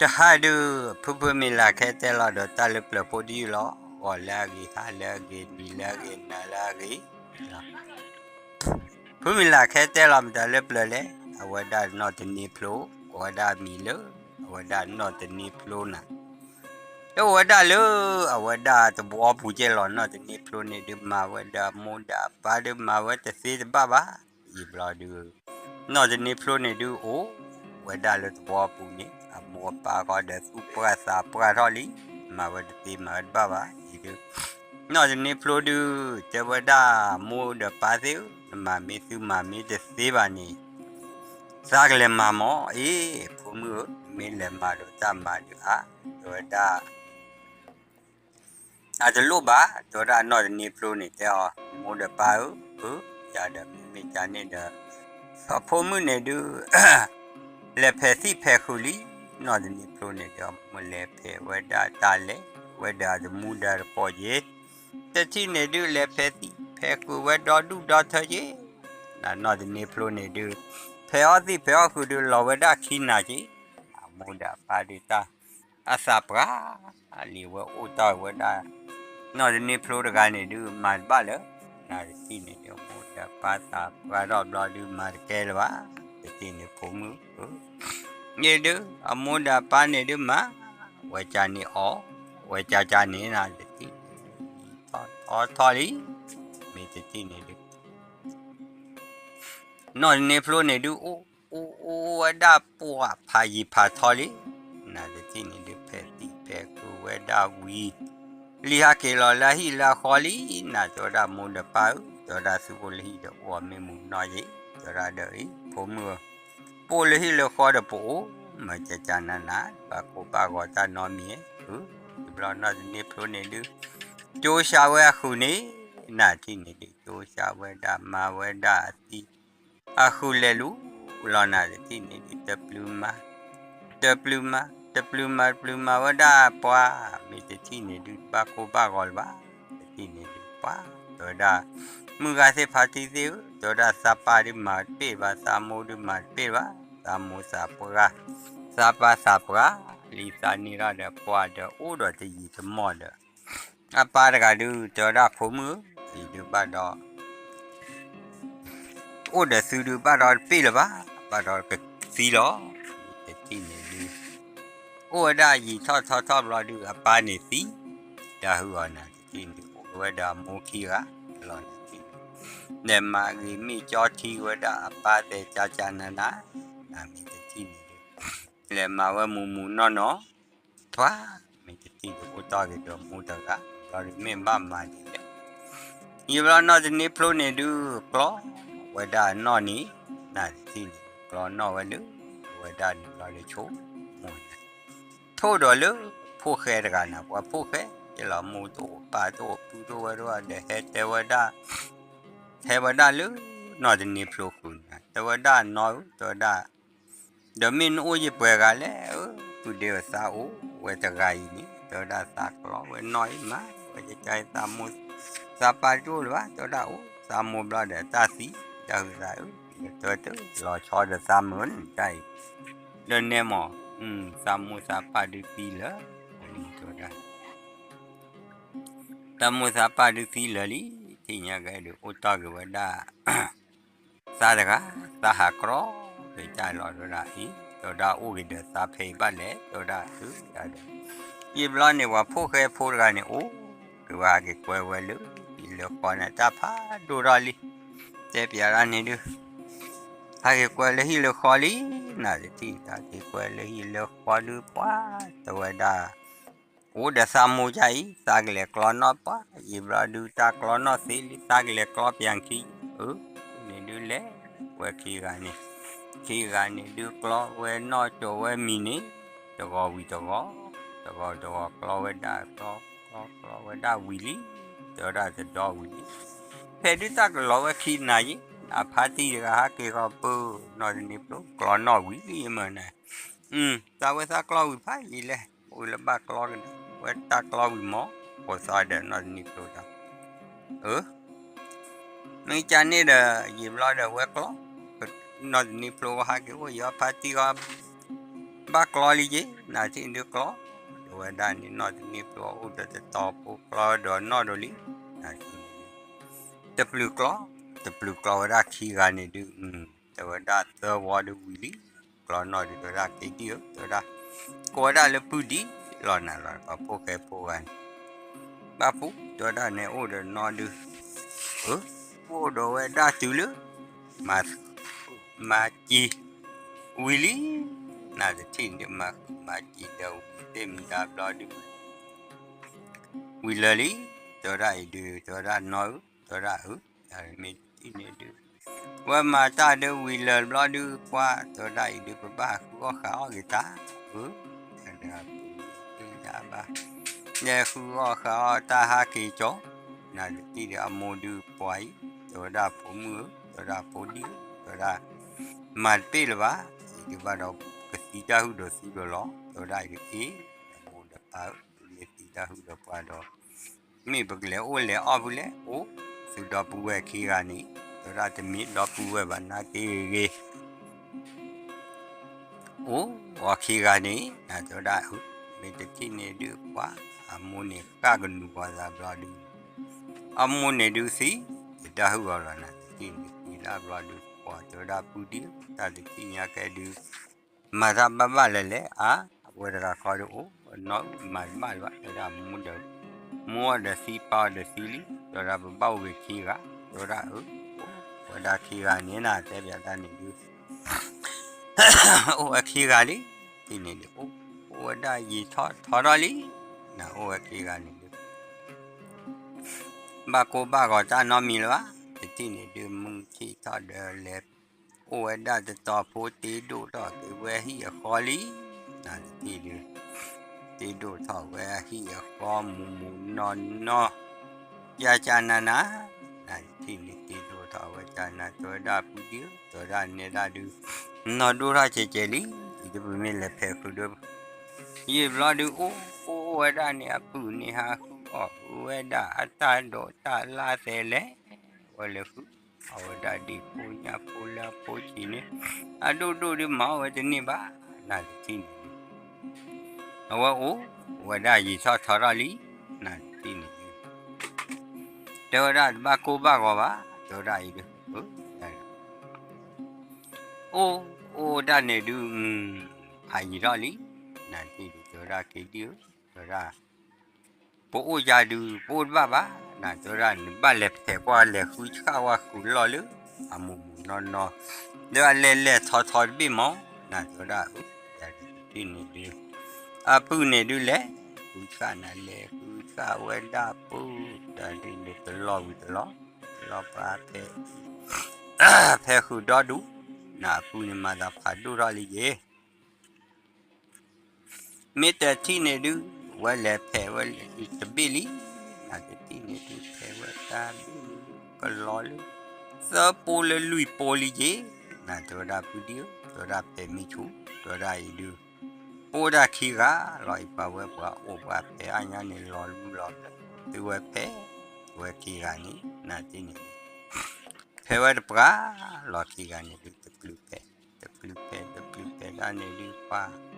တဟါဒုး ဖုဖုမံၤလၢ်ခဲတဲလီၤဒီးတၢ်လၢပျၢၤဖိတယုၢ်လီၤ. ဂီၤလၢအဂ့ၤ, ဟါလၢအဂ့ၤ, နံၤလၢအဂ့ၤ, နၤလၢအဂ့ၤ. ဖုမံၤလၢ်ခဲတဲလီၤမတၤလၢပျၢၤလဲၣ်, အဝဲဒၣ်နီၢ်တန့ၤဖျိ, အဝဲဒၣ်မံၤလၢ အဝဲဒၣ်နီၢ်တန့ၤဖျိနၤ လၢအဝဲဒၣ်လၢ အဝဲဒၣ်တဘှီပူၤကဲလီၤ. နီၢ်တန့ၤဖျိန့ၣ်ဒုးမၤဝဲဒီးအမိၢ်ဒီးအပၢ်ဒုးမၤဝဲတသ့တဘၣ်ဘၣ်. ယံာ်ဘျီဒုး နီၢ်တန့ၤဖျိန့ၣ်ဒုးအိၣ်ဝဲဒၣ်လၢတဘှီပူၤန့ၣ် အမိၢ်အပၢ်ဃီဒီးသူၣ်ပှၢ်သးပှၢ်ထီၣ်လံ, မၤဝဲတသ့မၤဝဲတဘၣ်ဘၣ်. ယံာ်ဒုး နီၢ်တန့ၤဖျိဒုး တဲဝဲဒၣ်မိၢ်ဒီးပၢ်သ့ၣ်ဧၢ, နမၤမ့ၢ်သုမၤမ့ၢ်တသ့ဘၣ်န့ၣ် သးကလဲၤမၤမၢ်အ့ၣ်, ဖိမုၣ်ဧၢ, မ့ၢ်လဲၤမၤဒီးတၢ်မၤဒုးအါ, တဲဝဲဒၣ် အတလိၣ်ဘၣ်, တဲဝဲဒၣ်နီၢ်တန့ၤဖျိန့ၣ် တဲအီၤ မိၢ်ဒီးပၢ်ဧၢ, ယၤဒီးမ့မ့ၢ်ကန့ၣ်ဒီး အဖိမုၣ်န့ၣ်ဒုး လဲၤဖဲးသံၣ်ဖဲးဃုာ်လံ. နီၢ်တန့ၤဖျိန့ၣ်ဒီး မိၢ်လဲၤဖဲးဝဲဒၣ်တၢ်လဲၤဝဲဒီးအတမူဒါတကိးက့ၤ, တထံၣ်န့ၣ်ဒုး လဲၤဖဲးသံၣ်ဖဲးဃုာ်ဝဲဒီဒူၣ်ဒီထၢက့ၤ, နီၢ်တန့ၤဖျိန့ၣ်ဒုး ဖဲးအီၣ်သံၣ်ဖဲးအီၣ်ဃုာ်ဒုး လီၤဝဲဒၣ်ခံနၤက့ၤ, အမိၢ်ဒီးအပၢ်ဒုးတၢ် အသးပှၢ်လံ ဝဲအိၣ်တ့ၢ်ဝဲဒၣ် နီၢ်တန့ၤဖျိတဂၤန့ၣ်ဒုး မၤတဘၣ်လၢၤ, နတထံၣ်န့ၣ်ဒုး အမိၢ်ဒီးပၢ်သးပှၢ်ထီၣ်ဘျီဒုး မၤတကဲလၢၤဘၣ်, တထံၣ်န့ၣ်ဖိမုၣ်ဧၢ, န့ၣ်ဒုး အမိၢ်ဒီးပၢ်န့ၣ်ဒုးမၤ, ဝဲကန့ၣ်အီၣ်, ဝဲကကန့ၣ်နတထံၣ်န့ၣ် ထီၣ်ထီၣ်ထီၣ်လံ, မ့ၢ်တထံၣ်န့ၣ်ဒုး နီၢ်တန့ၤဖျိန့ၣ်ဒုး အိၣ်အိၣ်အိၣ်ဝဲဒၣ်ပှၤဖးယံၤဖးထီလံ, နတထံၣ်န့ၣ်ဒုး ဖဲးသံၣ်ဖဲးဃုာ်ဝဲဒၣ်ဝံၤ လံဟးက့ၤလီၤလၢအဟံၣ်လၢအဃီလံ, နတဲဝဲဒၣ်မိၢ်ဒီးပၢ်ဧၢ, တဲဝဲဒၣ်သုအိၣ်လၢဟံၣ်ဒီးအိၣ်အမ့ၢ်မူနီၢ်ယ့ၣ်, တဲဝဲဒၣ်ဒီးအံၤ ဖိမုၣ်ဧၢ, ပအိၣ်လၢဟံၣ်လၢဃီဒီးပအိၣ်မၤကကနၤနၤ, ဘၣ်ကိၢ်ဘၣ်ဂီၤတၢ်နီတမံၤဧၢ, တဘျီနီၢ်တန့ၤဖျိန့ၣ်ဒုး ကၠိစှၤဝဲအဃုာ်န့ၣ်, နတထံၣ်န့ၣ်ဒုး ကၠိစှၤဝဲဒၣ်မၤဝဲဒၣ်အသံ အဃုာ်လဲၤလူၤလီၤ နတထံၣ်န့ၣ်ဒုး တပျုၤမၤ, တပျုၤမၤ, တပျုၤမၤ တပျုၤမၤဝဲဒၣ်ပှၤ, မ့ၢ်တထံၣ်န့ၣ်ဒုး ဘၣ်ကိၢ်ဘၣ်ဂီၤလၢၤဘၣ်, တထံၣ်န့ၣ်ဒုးပှၤ, တဲဝဲဒၣ် မုၢ်ဂၤသ့ၣ်ဖါတံၢ်သ့ၣ်ဧၢ, တဲဝဲဒၣ်သးပၢ်ဒုးမၤတပ့ၢ်ဘၣ်, သးမိၢ်ဒုးမၤတပ့ၢ်ဘၣ်, သးမိၢ်သးပှၢ်, သးပၢ်သးပှၢ်လံ သးန့ၢ်ဒၣ်ဒီးပှၤဒီးအိၣ်ဒီးတယံာ်တမီၢ်ဒီး အပၢ်တဂၤဒုး တဲဝဲဒၣ်ဖိမုၣ်ဧၢ, အံၤဒုးဘၣ်ဒီး အိၣ်ဒီးသုဒုးဘၣ်ဒီးတပ့ၢ်လၢၤဘၣ်, ဘၣ်ဒီးကသံလီၤ, တထံၣ်န့ၣ်ဒုး အိၣ်ဝဲဒၣ်ယံာ်ထီၣ်ထီထီၣ်ဘျီဒုး အပၢ်န့ၣ်သံ, တၢ်ဟုအီၤနၤ တထံၣ်န့ၣ်ဒုး အိၣ်ဝဲဒီးအမိၢ်ခံဂၤလီၤ နတထံၣ်န့ၣ် လဲၤမၤဂ့ၤမ့ၢ်ကၠီထံဝဲဒၣ်အပၢ်သဲးကၠၢ်ကၠၢ်နၤနၤ, နမ့ၢ်တထံၣ်န့ၣ်ဒုး လဲၤမၤဝဲမူးမူးနီၢ်နီၢ် ပှၤမ့ၢ်တထံၣ်ဒုး အိၣ်တ့ၢ်က့ၤဒီးမိၢ်တဂၤ, ဘျီဒုးမ့ၢ်ဘၣ်မၤဒ်လဲၣ်, ယံာ်ဘျီနီၢ်တန့ၤဖျိန့ၣ်ဒုး ကျီဝဲဒၣ်အနီၢ်န့ၣ်, နတထံၣ်န့ၣ် ကျီနီၢ်ဝဲလၢ ဝဲဒၣ်န့ၣ်ဘျီဒုးဆိကမိၣ်န့ၣ်, ထိၣ်ဒီးလၢ ဖိၣ်ဃဲတဂၤန့ၣ် ပှၤဖိၣ်ဃဲ ယလီၤမိၢ်တအိၣ်ပၢ်တအိၣ်ပုၢ်တအိၣ်ဝဲတအိၣ်ဒီး ဟဲတဲဝဲဒၣ် ဟဲဝဲဒၣ်လၢ နီၢ်တန့ၤဖျိဃုာ်န့ၣ် တဲဝဲဒၣ်နီၢ်ဧၢ တဲဝဲဒၣ် ဒီးမ့ၢ်နအိၣ်ယပှဲၤဂၤလဲၣ်ဧၢ, ပုၢ်ဒ့ဝဲသးအိၣ်ဝဲတဂၤအံၤန့ၣ် တဲဝဲဒၣ်သးကျီဝဲနီၢ်အံၤမး ဝဲယကသးမိၢ် သးပၢ်တအိၣ်လၢၤဘၣ် တဲဝဲဒၣ်အိၣ် သးမိၢ်ဘျီဒီးတၢ်သံ တၢ်ဟုသးအၢ တဲဝဲတလီၤဆီဒီးသးမုာ်န့ၣ်တၢ်အံၤ ဒီးနဲမး သးမိၢ်သးပၢ်ဒုးသံလၢာ် တဲဝဲဒၣ် သးမိၢ်သးပၢ်ဒုးသံလၢာ်လံ ထံၣ်ညါကဲဒုးအိၣ်တီၢ်က့ၤဝဲဒၣ် သးတဂၤ သးဟးကြီ က့ၤတၢ်လီၤတဲဝဲဒၣ်အံၤ တဲဝဲဒၣ်အိၣ်က့ၤဒီးသးဖဲအံၤဘၣ်လဲၣ် တဲဝဲဒၣ် ယံာ်ဘျီန့ၣ် ပှၤဖိၣ်ဃဲဖိတဂၤန့ၣ် အိၣ်က့ၤဝဲဟးက့ၤကွဲဝဲလၢ လၢဃီန့ၣ် တၢ်ဖးဒိၣ်ထီၣ်လံ တဲပျးဒၣ်န့ၣ်ဒုး ဟးက့ၤကွဲလၢဟံၣ်လၢဃီလံ နတထံၣ် ဟးက့ၤကွဲလၢဟံၣ်လၢဃီဒုးပှၤ တဲဝဲဒၣ် အိၣ်ဒီးသးမိၢ်ဒ်အံၤ သးကလဲၤကျီနီၢ်ပှၤ ယံာ်ဘျီဒုးတၢ်ကျီနီၢ်သ့လံ သးကလဲၤကျီပၠးခံ အၢ န့ၣ်ဒုးလဲၤဝဲခံဂၤန့ၣ် ခံဂၤန့ၣ်ဒုးကျီဝဲနီၢ်ကၠိဝဲမံၤန့ၣ် တဂီၤဝံၤတဂီၤ တဂီၤတဂီၤကျီဝဲဒၣ်ကျီ ကျီကျီဝဲဒၣ်ဝံၤလံ တဲဝဲဒၣ်တဒီဝံၤလံ ဖဲဒုးတၢ်ကလီၤဝဲခံနၤယံၤ အဖါတံၢ်တဂၤဟးက့ၤဃီပၢ နီၢ်တန့ၤဖျိ ကျီနီၢ်ဝံၤလံမ့ၢ်န့ၣ် သးဝဲသးကျီဝံၤဖးယံၤလဲၣ် အိၣ်လၢဘၣ်ကျီကဒီး ဝဲတၢ်ကျီဝံၤမး ကိးသီဒီးနီၢ်တန့ၤဖျိဒီး အၢ မ့ၢ်ကန့ၣ်ဒီး ယံာ်ဘျီဒီးဝဲကျီ နီၢ်တန့ၤဖျိဟးက့ၤအိၣ်ယီၤဖါတံၢ်ဂီၤ ဘၣ်ကျီလံက့ၤ နထံၣ်ဒုးကျီ, ဒီးဝဲဒၣ်န့ၣ်နီၢ်တန့ၢ်ပျိအိၣ်ဒီးတတီၤဖိကျီဒီးနီၢ်ဒိၣ်လံ, နထံၣ်န့ၣ်ဒုး တပျုာ်ကျီ, တပျုာ်ကျီဝဲဒၣ်ခံဂၤန့ၣ်ဒုး, တဲဝဲဒၣ်သၢဝီဒုးဝံၤလံ, ကျီနီၢ်ဒုး တဲဝဲဒၣ်က့ၤဒံၣ်ဧၢ တဲဝဲဒၣ်, ကိးဝဲဒၣ်လၢပုၢ်ဒံးလီၤနၤလီၤ ပှၤဖိၣ်ဃဲဖိဂၤန့ၣ် ဘၣ်ပူၤ တဲဝဲဒၣ်န့ၣ်အိၣ်ဒီးနီၢ်ဒုး, အိၣ်ဒီးဝဲဒၣ်တုၤလၢ မၤဃုာ်မၤစံၤဝံၤလံ, နတထံၣ်န့ၣ်ဒုး မၤဃုာ်မၤစံၤဒီးဝံၤသ့ၣ်မတၤဘျီဒုး ဝံၤလၢာ်လံ, တဲဝဲဒၣ်အံၤဒုး တဲဝဲဒၣ်နီၢ်ဧၢ တဲဝဲဒၣ်အၢ, မ့ၢ်တထံၣ်န့ၣ်ဒုး ဝဲမၤတၢ်ဒုးဝံၤလၢာ်ဘျီဒုး ပှၤတဲဝဲဒၣ်အံၤဒုး ပဘၣ်ဟးဃုအီၣ်ဃုအီၣ်ဂ့ၤတၢ်, အၢ, ဘၣ် လဲၤဃုအီၣ်ဃုအီၣ်တၢ်ဟးက့ၤကၠီ, နတထံၣ်ဒုး အမိၢ်ဒုးပှၤအံၤ တဲဝဲဒၣ်ဖိမုၣ်ဧၢ တဲဝဲဒၣ်ဖိဒံၣ်ဧၢ တဲဝဲဒၣ် မၤတပ့ၢ်လၢၤဘၣ်, အံၤဒုးဘၣ်ဒီး ကသံတၢ်ဟုၣ်ဒီးသံဒီးလီၤ, တဲဝဲဒၣ်အံၤဒုး အ့ၣ် မိၢ်ဒီးပၢ်ဧၢ, မ့ၢ်သံတၢ်ဟုၣ်ဒီးပှၤဒီး မ့ၢ်ပကလဲၤအိၣ်လဲၤအီၣ်ဖဲလဲၣ် အိၣ်သုဒီပုၢ်ဝဲၢ်ခံဂၤန့ၣ်, တဲဝဲဒၣ်တမ့ၢ်ဒီပုၢ်ဝဲၢ်ဘၣ် နာ်က့ဂ့ၤဂ့ၤ အိၣ်အီၤခံဂၤန့ၣ် နတဲဝဲဒၣ်အၢ, မ့ၢ်တထံၣ်န့ၣ်ဒုးပှၤ အမိၢ်န့ၣ်ဃၣ်ကနူၤပှၤသးဘျီဒုး, အမိၢ်န့ၣ်ဒုးသံ, ယတၢ်ဟုၣ်အီၤလီၤ နတထံၣ်န့ၣ်သံတၢ်ဘျီဒုး ပှၤတဲဝဲဒၣ်ပုၢ်ဒံးဧၢ တၢ်တထံၣ်ညါကဲဒုး မၤတၢ်ဘၣ်ဘၣ်လဲၣ်လဲၣ် အါ, အဝဲတဂၤဃီဒုးအိၣ်နီၢ်မၤတဘၣ်လၢၤဘၣ် တဲဝဲဒၣ်မိၢ်ဒီး, မိၢ်အီၤဒီးသံပၢ်အီၤဒီးသံလံ တဲဝဲဒၣ်ပဘၣ်အိၣ်ဂ့ၤခံဂၤ တဲဝဲဒၣ်အၢ, အိၣ်ဝဲဒၣ်ခံဂၤန့ၣ် နတဲဘၣ်တၢ်န့ၣ်ဒုး အိၣ်ဝဲခံဂၤလံ, ထံၣ်န့ၣ်ဒုး အိၣ်ဝဲဒၣ်ယံာ်ထီၣ်ထီထီၣ်လံ, နအိၣ်ဝဲခံဂၤန့ၣ်ဒုး ဘၣ်ကိၢ်ဘၣ်ဂီၤတၢ်နီတမံၤလၢၤဘၣ်, တထံၣ်န့ၣ်ဒုး မုၢ်ထံၣ်ထီၣ်ဒီးလဲၤ အိၣ်ဝဲဒၣ်တတီၤဖိတ့ဒိၣ်ထီၣ်က့ၤဝဲဟံၣ်အဃီလံ, နတထံၣ်ဒုး တ့ဒိၣ်ထီၣ်ဝဲအဟံၣ်အဃီမူးမူးနီၢ်နီၢ်, ကၠၢ်ကၠၢ်နးနး, နတထံၣ်န့ၣ်တ့ဒိၣ်ထီၣ်ဝဲကၠၢ်နး တဲဝဲဒၣ်ပုၢ်ဒံးဧၢ တဲဝဲဒၣ်နဲဒၣ်ဒုး နီၢ်ဒိၣ်ထီၣ်ကဲးကဲးလံ, အံၤဒုးပမ့ၢ်လဲၤဖဲးဃုာ်ဒီး ယံာ်ဘျီဒုးအိၣ်အိၣ်အိၣ်ဝဲဒၣ်န့ၣ် အပုၢ်န့ၣ်ဟးဃုအီၣ်ဃုဝဲဒၣ်အတၢ်ဒိးတၢ်လၢသဲလဲၣ်, ဝဲလဲၤဃုအီၣ်ဝဲဒၣ်ဒံးဖိညၣ်ဖိလၢအဖိဆံးန့ၣ်, အဒိၣ်ဒိၣ်ဒုးမၤအီၣ်ဝဲတန့ၢ်ဘၣ်, နတထံၣ်န့ၣ်ဒုး အဝဲအိၣ်ဝဲဒၣ်ယံာ်ထီၣ်ထီထီၣ်လံ, နတထံၣ်န့ၣ်ဒုး တဲဝဲဒၣ်တဘၣ်ကိၢ်ဘၣ်ဂီၤဘၣ်, တဲဝဲဒၣ်အံၤဒုး အိၣ်အိၣ်ဒၣ်န့ၣ်ဒုး ဖးယံာ်ထီၣ်လံ, နတထံၣ်ဒုး တဲဝဲဒၣ်က့ၤဒံးဧၢ, တဲဝဲဒၣ် ပအိၣ်ယၤဒုး ပအိၣ်တဘၣ်ဘၣ်, နတဲဝဲဒၣ် နဘၣ်လဲၤဖဲးကွၢ်လဲၤဃုဆၣ်ဝဲဃုလီၢ်လၢ အမူးမူးနီၢ်နီၢ်, ဒီးအလဲၤလဲၤထီထီတဘ့ၣ်မး, နတဲဝဲဒၣ် တထံၣ်န့ၣ်ဒုး အပုၢ်န့ၣ်ဒုးလဲၤဃုဆၣ်နၤ လဲၤဃုဆၣ်ဝဲဒၣ်ပုၢ်, တၢ်ဒ်န့ၣ်တလီၢ်ဝံၤတလီၢ်, တလီၢ်ပှၤဖဲး ဖဲးဃုာ်ဒီဒူၣ်, နအပုၢ်န့ၣ်မၤသးဖးဒိၣ်ထီၣ်လံယ့ၤ မ့ၢ်တထံၣ်န့ၣ်ဒုး ဝဲလဲၤဖဲးဝဲတဘ့ၣ်လံ, နတထံၣ်န့ၣ်ဒုး ဖဲးဝဲတၢ်ဘ့ၣ်န့ၣ် ကလီၤလၢ သၢပိလၢလွံၢ်ပိလံယ့ၤ, နတဲဝဲဒၣ်ပုၢ်ဒံးဧၢ, တဲဝဲဒၣ်ဖဲးမ့ၢ်ဆူၣ်, တဲဝဲဒၣ်အံၤဒုး ပအိၣ်ဒၣ်ခံဂၤလီၤအံၤ ပှၤဝဲပှၤအိၣ်ပှၤဖဲးအါညါန့ၣ် လီၤလူလီၤ သုဝဲဖဲး ဝဲခံဂၤန့ၣ် နတထံၣ်န့ၣ်ဒုး ဖဲးဝဲတပှၢ်လီၤခံဂၤန့ၣ်ဒုး တပျုၤဖဲး, တပျုၤဖဲး တပျုၤဖဲးဒၣ်န့ၣ်ဒုး ပှၤ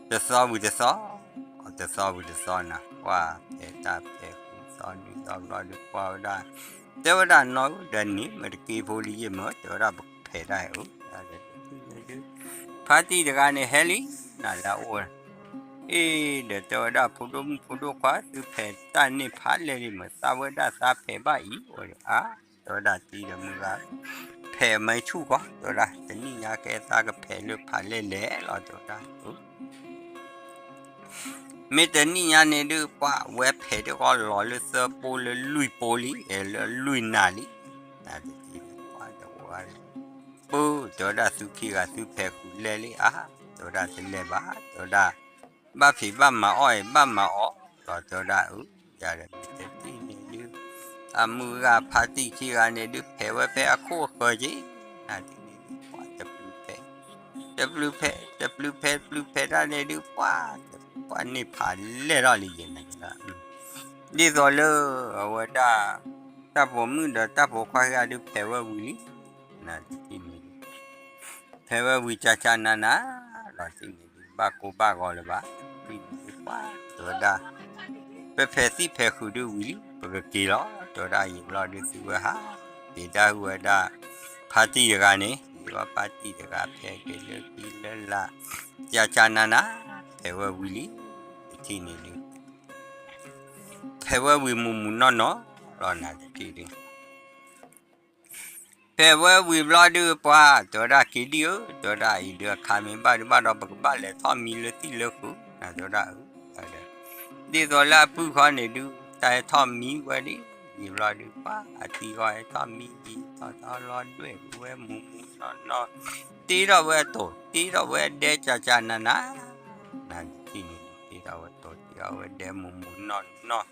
တသီဝံၤတသီ, တသီဝံၤတသီနၤ ပှၤဖဲးတၢ်ဖဲးဃုသီနွံသီဘျီဒုး ပှၤဝဲဒၣ် တဲဝဲဒၣ်နီၢ်ဧၢ ဒီးန့ၣ်မ့ၢ်တက့ၤဖိလံယ့ၣ်မ့ၢ် တဲဝဲဒၣ်ပကဖဲးတၢ်အံၤဧၢ, ဒ် ဖါတံၢ်တဂၤန့ၣ်ဟဲလံ, နလၢအအိၣ် အ့ ဒီးတဲဝဲဒၣ်ဖိဒိၣ်မုၣ်ဖိဒိၣ်ခွါ သုဖဲးတၢ်န့ၣ်ဖးလဲၢ်လံမ့ၢ် သးဝဲဒၣ်သးဖဲးဘၣ်အံၤ အိၣ်ဒီးအါ, တဲဝဲဒၣ်တံၤဒီးမုၢ်ဂၤ ဖဲးမ့ၢ်ဆူၣ်ဃီ တဲဝဲဒၣ် တနံၣ်ညါကဲသးကဖဲးလၢဖးလဲၢ်လဲၢ်လီၤ တဲဝဲဒၣ် မ့ၢ်တနံၣ်ညါန့ၣ်ဒုး ပှၤဝဲဖဲးတဂီၢ်လီၤလၢသၢပိလၢလွံၢ်ပိလံ, လၢလွံၢ်နၤလံ, နတထံၣ်န့ၣ် ပှၤတဝဲ ပၢ် တဲဝဲဒၣ်သုခံဂၤသုဖဲးဃုာ်လဲၢ်လံဧါ, တဲဝဲဒၣ်တလဲၤဘၣ်, တဲဝဲဒၣ် ဘၣ်ဖံးဘၣ်မၤအီၣ်အံၤ ဘၣ်မၤအီၣ်လီၤ တဲဝဲဒၣ်အၢ, ယၤဒီးမ့ၢ်တထံၣ်န့ၣ်ဒုး အမုၢ်ဂၤဖါတံၢ်ခံဂၤန့ၣ်ဒုးဖဲးဝဲဖဲအခိၣ်အဃၢၤက့ၤ, နတထံၣ်န့ၣ်ဒုး ပှၤတပျုၤဖဲး, တပျုၤဖဲး တပျုၤဖဲးတပျုၤဖဲးဒၣ်န့ၣ်ဒုး ပှၤ ပှၤန့ၢ်ဖးလဲၢ်ထီၣ်လံယဲၢ်နၤ ဒ်သိးလၢအဝဲဒၣ် တၢ်ပိာ်မုၣ်ဒီးတၢ်ပိာ်ခွါခံဂၤဒုးဖဲးဝဲဝံၤလံ, နတထံၣ်န့ၣ်ဒုး ဖဲးဝဲဝံၤကၢ်ကၢ်နးနးလီၤတံၢ်န့ၣ်ဒုး ဘၣ်ကိၢ်ဘၣ်ဂီၤလၢၤဘၣ်, ဒ်န့ၣ်ဒုးပှၤတဲဝဲဒၣ်, ပဖဲးသံၣ်ဖဲးဃုာ်ဒုးဝံၤလံ ပကက့ၤလီၤ, တဲဝဲဒၣ် ယံာ်ဘျီဒုးသုဝဲဟး, က့ၤဒၣ်ဟုၣ်ဝဲဒၣ်, ဖါတံၢ်တဂၤန့ၣ် ယံာ်ဘျီဖါတံၢ်တဂၤ ဖဲးက့ၤလၢခံလၢလာ်, ကၢ်ကၢ်နးနး, ဖဲးဝဲဝံၤလံ, တထံၣ်န့ၣ်ဒုး ဖဲးဝဲဝံၤမုၢ်မုၢ်နီၢ်နီၢ်လီၤ နတထံၣ်ဒုး ဖဲးဝဲဝံၤဘျီဒုးပှၤတဲဝဲဒၣ် က့ၤဒံၣ်ဧၢ, တဲဝဲဒၣ်အံၤဒုးအခါမ့ၢ်ဘၣ်ဒုးဘၣ်ဒီး ပကဘၣ်လဲၤထီၣ်မံလၢသံၣ်လၢဃုာ် နတဲဝဲဒၣ်အၢ, ဒ်သိးလၢအပုၢ်ဃီန့ၣ်ဒုး တၢ်ဟဲထီၣ်မံဝဲဒၣ်, ယံာ်ဘျီဒုးပှၤအသံၣ်ဃီဟဲထီၣ်မံယံာ် ထီၣ်ထီၣ်လီၤဒွဲၣ်ဝဲမုၢ်မုၢ်နီၢ်နီၢ်, တ့ထီၣ်ဝဲအတိာ် တ့ထီၣ်ဝဲအဒဲကၢ်ကၢ်နးနး, နတထံၣ်န့ၣ်ဒုး တ့ထီၣ်ဝဲတိာ် တ့ထီၣ်ဝဲဒဲမုၢ်မုၢ်နီၢ်နီၢ်,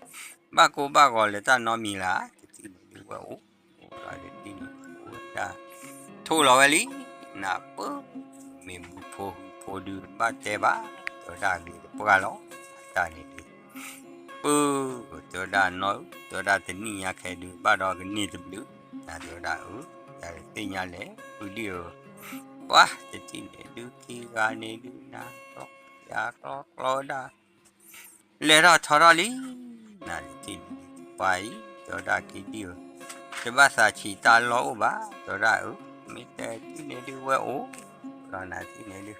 ဘၣ်ကိၢ်ဘၣ်ဂီၤလၢတၢ်နီတမံၤလၢၤ, တထံၣ်န့ၣ်ဒုးဝဲအိၣ်, အိၣ်လီၤတထံၣ်န့ၣ်ဒုးဝဲဒၣ်, ထိၣ်လီၤဝဲလံ, နပၢၢ်, မ့ၢ်ဘုဖိဃုဖိဒုးတဘၣ်တဲဘၣ်, တဲဝဲဒၣ်ဂ့ၤတပှၢ်လီၤ, တၢ်န့ၣ်ဒုး, ပၢၢ်, တဲဝဲဒၣ်နီၢ်ဧၢ, တဲဝဲဒၣ်တနံၣ်ညါခဲဒုး ဘၣ်ဒီးကန့ၢ်တဘျုး, နတဲဝဲဒၣ်အၢ, ယၤတသ့ၣ်ညါလဲၣ် ပုၢ်ဒံၣ်ဧၢ, ပှၤတထံၣ်န့ၣ်ဒုးခံဂၤန့ၣ်ဒုး နကျီ, ယၤကျီကျီဝဲဒၣ် လဲၤထီၣ်ထီထီၣ်လံ, နတထံၣ်န့ၣ်ဒုး ပှၤအံၤ တဲဝဲဒၣ်က့ၤဒံၣ်ဧၢ, တဘၣ်သးဆံးတၢ်လီၢ်အိၣ်ဘၣ်, တဲဝဲဒၣ်အၢ, မ့ၢ်တထံၣ်န့ၣ်ဒုးဝဲအိၣ်, လီၤနတထံၣ်န့ၣ်ဒုး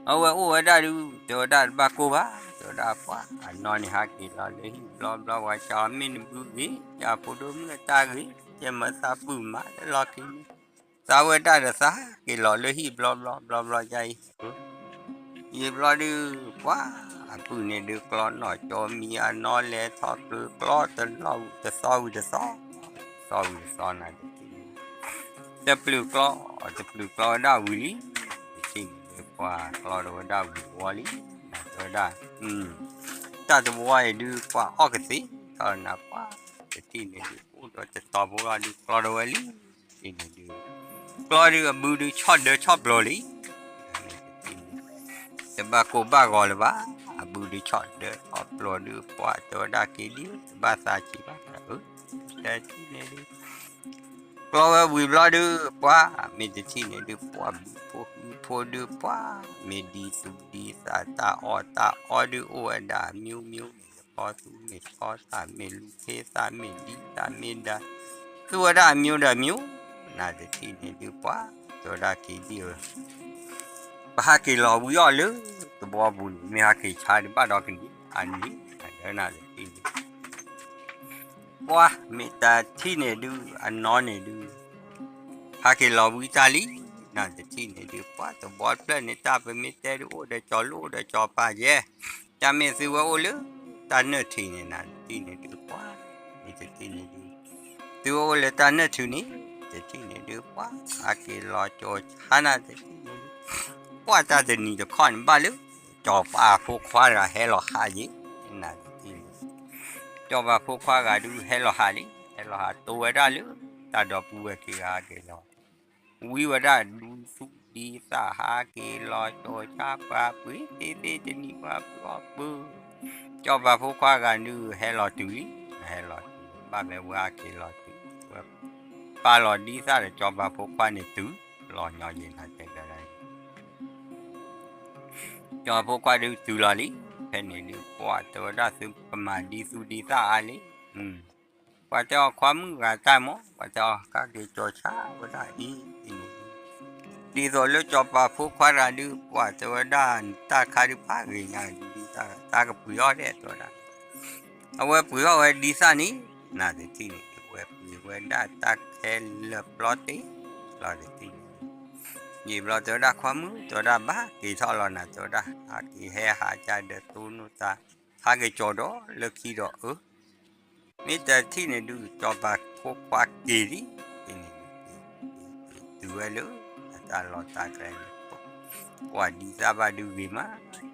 အဝဲအိၣ်ဝဲဒၣ်ဒုး တဲဝဲဒၣ်တဘၣ်ကိၢ်ဘၣ်, တဲဝဲဒၣ်ပှၤအနီၢ်န့ၣ် ဟးက့ၤလီၤလၢဟံၣ်ဘျီဘျီ ပှၤကမ့ၢ်နဘုဂ့ၤ, ယဖိဒိၣ်မုၣ်အတၢ်ဂ့ၤ, ယမၤသးပုၢ်မးလၢလီၢ်ခံန့ၣ်, သးဝဲဒၣ်ဒီးသးက့ၤလီၤလၢဟံၣ်ဘျီဘျီဘျီဘျီယါအံၤ, ယံာ်ဘျီဒုး ပှၤအပုၢ်န့ၣ်ဒုးကျီနီၢ်ကၠီမံအနီၢ်လဲၤထီၣ်ပျုၤကျီတနီၢ်ဝံၤတသီဝံၤတသီ, သီဝံၤတသီနၤတထံၣ်န့ၣ်, တပျုၤကျီ, တပျုၤကျီဝဲဒၣ်ဝံၤလံ, တထံၣ်န့ၣ်ဒုးပှၤကျီဒီးဝဲဒၣ်ဝံၤဝီလံ, နတဲဝဲဒၣ်, တၢ်တဝီအံၤဒုးပှၤအီၣ်ကသ့, ထီၣ်နၤပှၤ, တထံၣ်န့ၣ်ဒုး အိၣ်ဒီးတတီၤဖိလီၤဒုးကျီဒီးဝဲလံ, တထံၣ်န့ၣ်ဒုး, ကျီဒုးအဘုဒုးဆီၣ်ဒၢဆီၣ်ပျီၤလံ, တဘၣ်ကိၢ်ဘၣ်ဂီၤလၢၤဘၣ်, အဘုဒုးဆီၣ်ဒၢဆီၣ်ပျီၤဒုးပှၤတဲဝဲဒၣ်က့ၤဒံၣ် တဘၣ်သးဆံးဘၣ်, အၢ, တထံၣ်န့ၣ်ဒုး ကျီဝဲဝံၤဘျီဒုး ပှၤမ့ၢ်တထံၣ်န့ၣ်ဒုး ပှၤဘုဖိဃုဖိဒုး ပှၤမ့ၢ်ဒ်သူၣ်ဒ်သး တၢ်အီၣ်တၢ်အီဒုးအိၣ်ဝဲဒၣ် မျိုးမျိုးမ့ၢ်တခီသူၣ်မ့ၢ်တခီသး မ့ၢ်လူၤခ့သး မ့ၢ်ဒ်သးမ့ၢ်ဒၣ် သူၣ်ဝဲဒၣ် မျိုးဒီး မျိုး, နတထံၣ်န့ၣ်ဒုး ပှၤတဲဝဲဒၣ်က့ၤဒံၣ်ဧၢ ပဟးက့ၤလီၤဝံၤအီၤလၢ သဝီပူၤန့ၣ် မ့ၢ်ဟးက့ၤဆါဒံးဘၣ်ဒီးကန့ၢ်အန့ၣ် အဒၢနၤတထံၣ်န့ၣ် ပှၤမ့ၢ်တထံၣ်န့ၣ်ဒုး အနီၢ်န့ၣ်ဒုး ဟးက့ၤလီၤဝံၤတၢ်လံ, နတထံၣ်န့ၣ်ဒုး ပှၤသဝီတဖျၢၣ်န့ၣ် တၢ်ပမ့ၢ်တဲဒုး အိၣ်ဒီးကၠီၤလိၣ်အိၣ်ဒီးကၠီၤပၤယဲ, တၢ်မ့ၢ်သုဝဲအိၣ်လၢ တၢ်နၢၣ်ထံးန့ၣ် နတထံၣ်န့ၣ်ဒုး ပှၤမ့ၢ်တထံၣ်န့ၣ်ဒုး သုဝဲအိၣ်လၢတၢ်နၢၣ်ထံးန့ၣ် တထံၣ်န့ၣ်ဒုး ပှၤဟးက့ၤလီၤကၠီၤဆါနၤတထံၣ်န့ၣ်ဒုး ပှၤတၢ်တနံၤတခီန့ၣ် ဘၣ်လၢ ကၠီၤပၤဖိခွါတဂၤဟဲလီၤဟးယဲ, နတထံၣ်န့ၣ် ကၠီၤပၤဖိခွါဂၤဒုးဟဲလီၤဟးလံ, ဟဲလီၤဟးတိဝဲဒၣ်လၢ တၢ်ဒီပုၢ်ဝဲၢ်ခံဂၤဟးက့ၤလီၤ, ဝံဝဲဒၣ်ဒ်သူၣ်ဒ်သး ဟးက့ၤလီၤကၠီၤဆါပှၤပှ့ၤသ့သ့တနံၤပှၤပှ့ၤအီၣ်ပှ့ၤ, ကၠီၤပၤဖိခွါဂၤဒုးဟဲလီၤတုၤလံ, ဟဲလီၤတုၤ ဘၣ်ဖဲဝဲဟးက့ၤလီၤတုၤ ဝဲပာ်လီၤဒ်သၣ်ဒီးကၠီၤပၤဖိခွါန့ၣ်တုၤလီၤညီယဲနၤတဲကဒါအံၤ ကၠီၤပၤဖိခွါဒုးတုၤလီၤလံ, ဖဲန့ၣ်ဒုး ပှၤတဲဝဲဒၣ်သုကမၤဒ်သူၣ်ဒ်သးအါလံ, ပှၤတဲအီၤခွါမုၣ်ဂၤတၢ်မး, ပှၤတဲအီၤကါက့ၤကၠီၤဆါဝဲဒၣ်အံၤ, ဒ်သိးလၢကၠီၤပၤဖိခွါတဂၤဒုး ပှၤတဲဝဲဒၣ်တၢ်ခါဒုးဖးဂ့ၤညါဒ်သၣ် တၢ်ကပှ့ၤအီၣ်ဒဲးတဲဝဲဒၣ် အဝဲပှ့ၤအီၣ်ဝဲဒ်သၣ်န့ၣ်, နတထံၣ်န့ၣ် အဝဲပှ့ၤဝဲဒၣ်တၢ်ခဲလၢာ်ပျီတ့ၢ်လီၤတထံၣ်န့ၣ်, ယံာ်ဘျီတဲဝဲဒၣ်ခွါမုၣ် တဲဝဲဒၣ်ဘၣ်က့ၤထီၣ်လီၤနၤ တဲဝဲဒၣ် ဟးက့ၤဟဲဟးကၢ်ဒီးတိၢ်နီၣ်သး ဟးက့ၤကၠီၤဒီးလၢခံဒီးအၢ မ့ၢ်တထံၣ်န့ၣ်ဒုး ကၠီၤပၤဖိခွါက့ၤလံ, န့ၣ် တုၤဝဲလၢ အတၢ်လီၢ်တၢ်ကျဲန့ၣ် ပှၤဒ်သၣ်ဘၣ်ဒုးဂ့ၤမး, ဒ်မုၢ်သၣ်ပၢၢ်, ပှၤ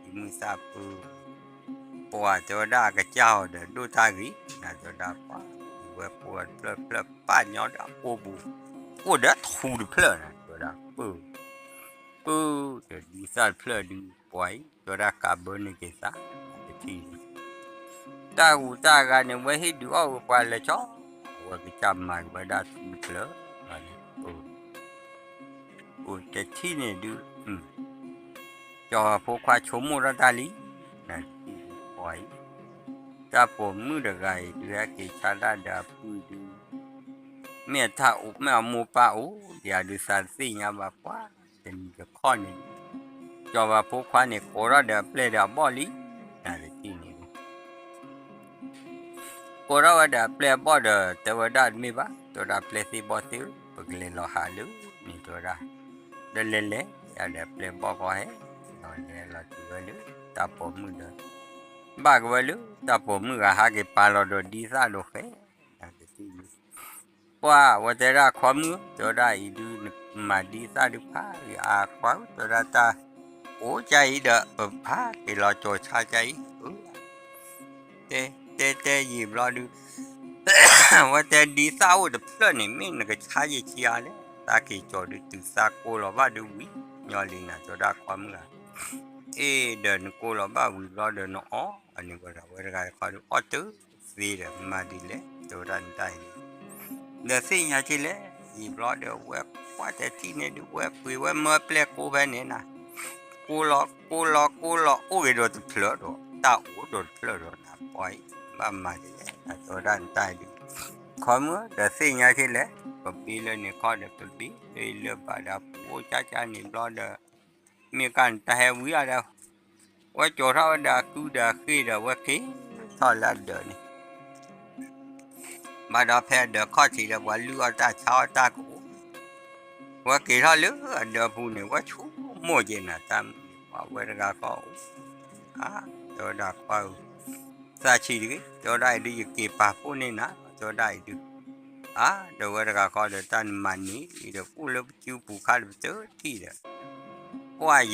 တဲဝဲဒၣ်အကစၢ်အီၤဒီးဒိၣ်တၢ်ဂ့ၤ, နၤတဲဝဲဒၣ်ပှၤ ဒ်ဝဲပှၤတဖျၢၣ်တဖျၢၣ်ပာ်ညီဒီးအအိၣ်ပူၤ, အိၣ်ဒီးထူတဖျၢၣ်နၤတဲဝဲဒၣ် ပၢၢ် ပၢၢ်ဒီးဒ်သၣ်တဖျၢၣ်ဒုး ပှၤအံၤ တဲဝဲဒၣ်ကးဘၢန့ၢ်က့ၤသး တထံၣ်န့ၣ် တၢ်ဂူာ်တၢ်ဂၤန့ၣ် ဝဲဟ့ၣ်ဒုးအီၣ်ဝဲပှၤလဲၤကၠီ, အဝဲကစၢ်မၤက့ၤဝဲဒၣ်ထူတဖျၢၣ်, အိၣ်တထံၣ်န့ၣ်ဒုး ကၠီၤပၤဖိခွါဆိကမိၣ်ထီၣ်တၢ်လံ, နတထံၣ်ဒုးပှၤအံၤ, တၢ်ပိာ်မုၣ်တဂၤအံၤဒုးဟဲက့ၤဆါတၢ်ဒီးအပုၢ်ဒုး, မ့ၢ်အတၢ်အိၣ်မ့ၢ်အမိၢ်ပၢ်အိၣ်ဒံးဧါဒုးသးတသ့ၣ်ညါဘၣ်ပှၤ, တနံၤတခီန့ၣ်, ကၠီၤပၤဖိခွါန့ၣ် ကိးထီၣ်ဒီးအပျဲၢ်ဒီးအဘီၣ်လံ, နတထံၣ်န့ၣ်ဒုး ကိးထီၣ်ဝဲဒီးအပျဲၢ်အဘီၣ်ဒီး တဲဝဲဒၣ်တမ့ၢ်ဘၣ်, တဲဝဲဒၣ်ပျဲၢ်သ့ၣ်ဘီၣ်သ့ၣ်ဧၢ, ပကလဲၤလီၤဟးလၢန့ၣ်တဲဝဲဒၣ်, ဒီးလဲၤလဲၤ, ယၤဒီးပျဲၢ်ဘီၣ်ကီဟဲ, ဒီးလဲၤလီၤတုၤဝဲလၢ, တၢ်ပိာ်မုၣ်ဒီး, ဘၣ်ကဝဲလၢတၢ်ပိာ်မုၣ်ဂၤဟးက့ၤပာ်လီၤဒီးဒ်သၣ်ဒိၣ်ဃဲ, နတထံၣ်န့ၣ် ပှၢ်ဝဲတဲဒၣ်ခီမုၣ်ဧၢ, တဲဝဲဒၣ်အံၤဒုးနမၤဒ်သၣ်ဒုးဖးဂ့ၤအါခွါဧၢ, တဲဝဲဒၣ်တၢ်အိၣ်ကါအံၤဒီး ပဖးက့ၤလီၤကၠီၤဆါကါအံၤ, တဲတဲတဲယံာ်ဘျီဒုး, ဝဲတဲဒ်သၣ်အိၣ်တဖျၢၣ်န့ၣ် မ့ၢ်နကဆါယံာ်ဆံးအါလဲၣ်, သးက့ၤကၠီၤဒုးတုၤသးကိးလီၤဘၣ်ဒုးဝံၤညီလံနၤ, တဲဝဲဒၣ်ခီမုၣ်ဧါ, အ့ၣ်ဒီးနကိးလီၤဘၣ်ဝံၤဘျီဒီးနအီၣ်, အန့ၣ်ဝဲဒၣ်ဝဲတဂၤတခီဒုးအီၣ်တသ့ဒီး မၤဒ်လဲၣ်, တဲဝဲဒၣ်နတၢ်အံၤ ဒီးသ့ၣ်ညါက့လဲၣ်, ယံာ်ဘျီဒီးဝဲကွၢ်တထံၣ်န့ၣ်ဒုး ဝဲပှ့ၤဝဲမၢပျဲၢ်ကိးဖဲန့ၣ်နၤ, ကိးလီၤကိးလီၤကိးလီၤအိၣ်ဂ့ၤဒီးတဖျၢၣ်ဒီး တၢ်အိၣ်ဒီးတဖျၢၣ်ဒီးနၤ, ပှၤအံၤ ဘၣ်မၤဒ်လဲၣ်, တဲဝဲဒၣ်နတၢ်အံၤဒုး, ခီမုၣ်ဒီးသ့ၣ်ညါက့လဲၣ်, ပဘ့လၢန့ၣ်ခီဒီး ပဘ့လၢလၢဘၣ်ဒီးပအိၣ်ကၠၢ်ကၠၢ်န့ၣ်ဘျီဒီး မ့ၢ်ကနတၢ်ဟဲဝံၤအဒီး, ဝဲကၠီၤထီၣ်ဝဲဒီးအကုဒီးအဃ့ၢ်ဒီး ဝဲက့ၤထီၣ်လၢအဒၢးန့ၣ်, ဘၣ်ဒီးဖဲအဒၢးခီၣ်ထံးဒီး ပှၤလုၢ်အီၣ်တၢ်ဆါအီၣ်တၢ်ကအိၣ်, ဝဲက့ၤထီၣ်လၢအဒၢးပူၤန့ၣ် ဝဲဆိကမိၣ်က့ၤနၤတၢ်မုၢ်န့ၣ် ပှၤဝဲတဂၤဃီအိၣ်, အါ, တဲဝဲဒၣ်ခွါဧၢ, သးဆံးတဂ့ၤ, တဲဝဲဒၣ်အံၤဒုး ယက့ၤပာ်ဖှိၣ်န့ၢ်နၤ, တဲဝဲဒၣ်အံၤဒုး, အါ, ဒီးဝဲတဂၤဃီဒီး တၢ်နမၤန့ၢ်အံၤဒီး အိၣ်လၢပစုပူၤခါဒီးပတထံၣ်ဒီး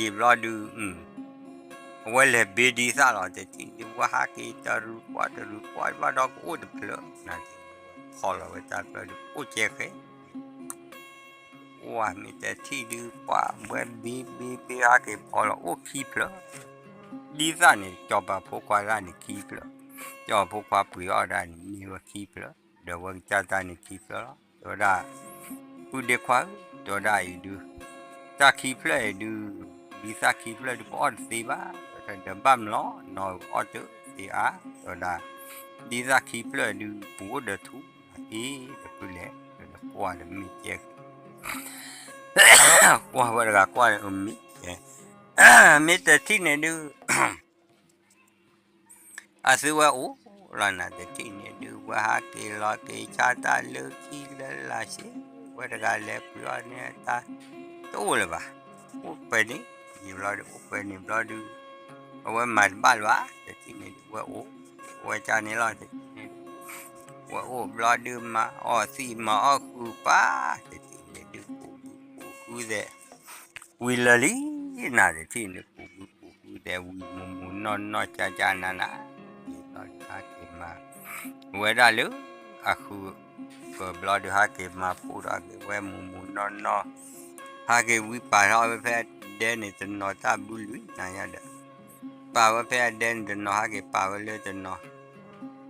ပှၢ်ယံာ်ဘျီဒုး, အဝဲလဲၤဘ့ဒ်သၣ်လီၤတထံၣ်န့ၣ်ဒုး ဝဲဟးက့ၤတရူးကွၢ်တရူးကွၢ်ဘၣ်ဒီးကအိၣ်တဖျၢၣ်, ဖီၣ်လီၤဝဲတၢ်ဖျၢၣ်ဒုး အိၣ်ကဲဃဲ, ဝဲမ့ၢ်တထံၣ်ဒုး ပှၢ်ဝဲဘ့ဘ့ဘ့ဟးက့ၤဖီၣ်လီၤအိၣ်ခံဖျၢၣ်, ဒ်သၣ်န့ၣ် ကၠီၤပၤဖိခွါတဂၤန့ၣ်ခံဖျၢၣ်, ကၠီၤပၤဖိခွါပှ့ၤအီၣ်တၢ်န့ၣ် န့ၢ်ဝဲခံဖျၢၣ်, ဒီးဝဲကစၢ်တၢ်န့ၣ်ခံဖျၢၣ်လီၤ, တဲဝဲဒၣ် ပုၢ်ဒ့ခွါဧၢ, တဲဝဲဒၣ်အံၤဒုး, တၢ်ခံဖျၢၣ်အံၤဒုး, ဒ်သၣ်ခံဖျၢၣ်ဒုး ပအီၣ်တသ့ဘၣ်, ဒီးဘၣ်မလီၤ, နီၢ်အီၣ်တသ့ဧါ, တဲဝဲဒၣ်, ဒ်သၣ်ခံဖျၢၣ်ဒုး ပူၤအိၣ်ဒီးထူ, အ့ၣ်, ဒီးဖုလဲၣ်, ဒီးကွၢ်ဒီးမ့ၢ်ကဲ, ကွၢ်ဝဲတဂၤကွၢ်ဒီးမ့ၢ်ကဲ, မ့ၢ်တထံၣ်န့ၣ်ဒုး အသုဝဲအိၣ်လီၤနၤတထံၣ်န့ၣ်ဒုး ဝဲဟးက့ၤလီၤက့ၤဆါတၢ်လၢခံလၢလာ်စ့, ဝဲတဂၤလဲၤပှ့ၤအီၣ်န့ၢ်တၢ် တအိၣ်လၢၤဘၣ်, အိၣ်ပှဲၤန့ၣ်, ယံာ်ဘျီဒုး အိၣ်ပှဲၤန့ၣ်ဘျီဒုး, အဝဲမၤတဘၣ်လၢၤဘၣ်, တထံၣ်န့ၣ်ဒုး ဝဲအိၣ်, ဝဲကန့ၣ်လီၤ, တထံၣ်န့ၣ်ဒုး, ဝဲအိၣ်ဘျီဒုး မၤအီၣ်သံးမၤအီၣ်ဃုာ်ပၢ်, တထံၣ်န့ၣ်ဒုး ပူၤဘုပူၤဃုသဲး ဝံၤလၢာ်လံ, နၤတထံၣ်န့ၣ် ပူၤဘုပူၤဃုသဲး ဝံၤမူးမူးနီၢ်နီၢ်ကၠၢ်ကၠၢ်နးနး, ယံာ်ဘျီဒုးဟးက့ၤမၤ, ဝဲဒၣ်လၢ အဃုာ်, ပဘျီဒုးဟးက့ၤမၤဖှိၣ်ဒီးက့ၤဝဲမူးမူးနီၢ်နီၢ်, ဟးက့ၤဝံပာ်ထီၣ်ဝဲဖဲအဒဲန့ၣ်တနီၤတၢ်ဘုလွံၢ်နၤယါဒီး, ပာ်ဝဲဖဲအဒဲန့ၣ်တနီၤ ဟးက့ၤပာ်ဝဲလၢတနီၤ,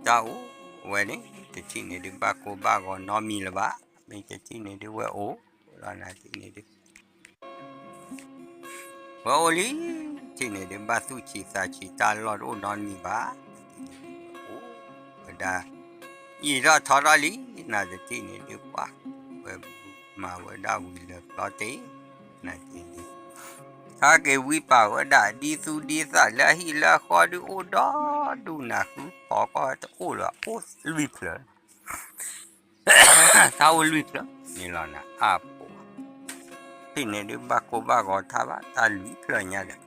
တၢ်အိၣ်ဝဲန့ၣ် တထံၣ်န့ၣ်ဒုး ဘၣ်ကိၢ်ဘၣ်ဂီၤနီတမံၤလၢၤဘၣ်, မ့ၢ်တထံၣ်န့ၣ်ဒုး ဝဲအိၣ်လီၤနၤတထံၣ်န့ၣ်ဒုး ဝဲအိၣ်လံ, တထံၣ်န့ၣ်ဒုး ဘၣ်သူၣ်ဆံးသးဆံးတၢ်လီၢ်တအိၣ်နီတမံၤဘၣ်, အိၣ်ဝဲဒၣ်, ယံာ်ထီၣ်ထီထီၣ်လံ, နၤတထံၣ်န့ၣ်ဒုး ပှၢ်, ဝဲမၤဝဲဒၣ်ဝံၤလၢာ်ကျီတ့ၢ်, နၤတထံၣ်န့ၣ်ဒုး, ဟးက့ၤဝံပာ်ဝဲဒၣ်ဒ်သူဒ်သၣ်လၢအဟံၣ်လၢအဃီဒုး အိၣ်ဒီဒူၣ်နၤ ဃုဖီကီၢ်တအိၣ်လၢၤ အိၣ်လွံၢ်ဖျၢၣ် တၢ်အိၣ်လွံၢ်ဖျၢၣ်န့ၣ်လီၤနၤ အါပှၤ, တထံၣ်န့ၣ်ဒုး ဘၣ်ကိၢ်ဘၣ်ဂီၤထါဘၣ် တၢ်လွံၢ်ဖျၢၣ်ညါဒီး,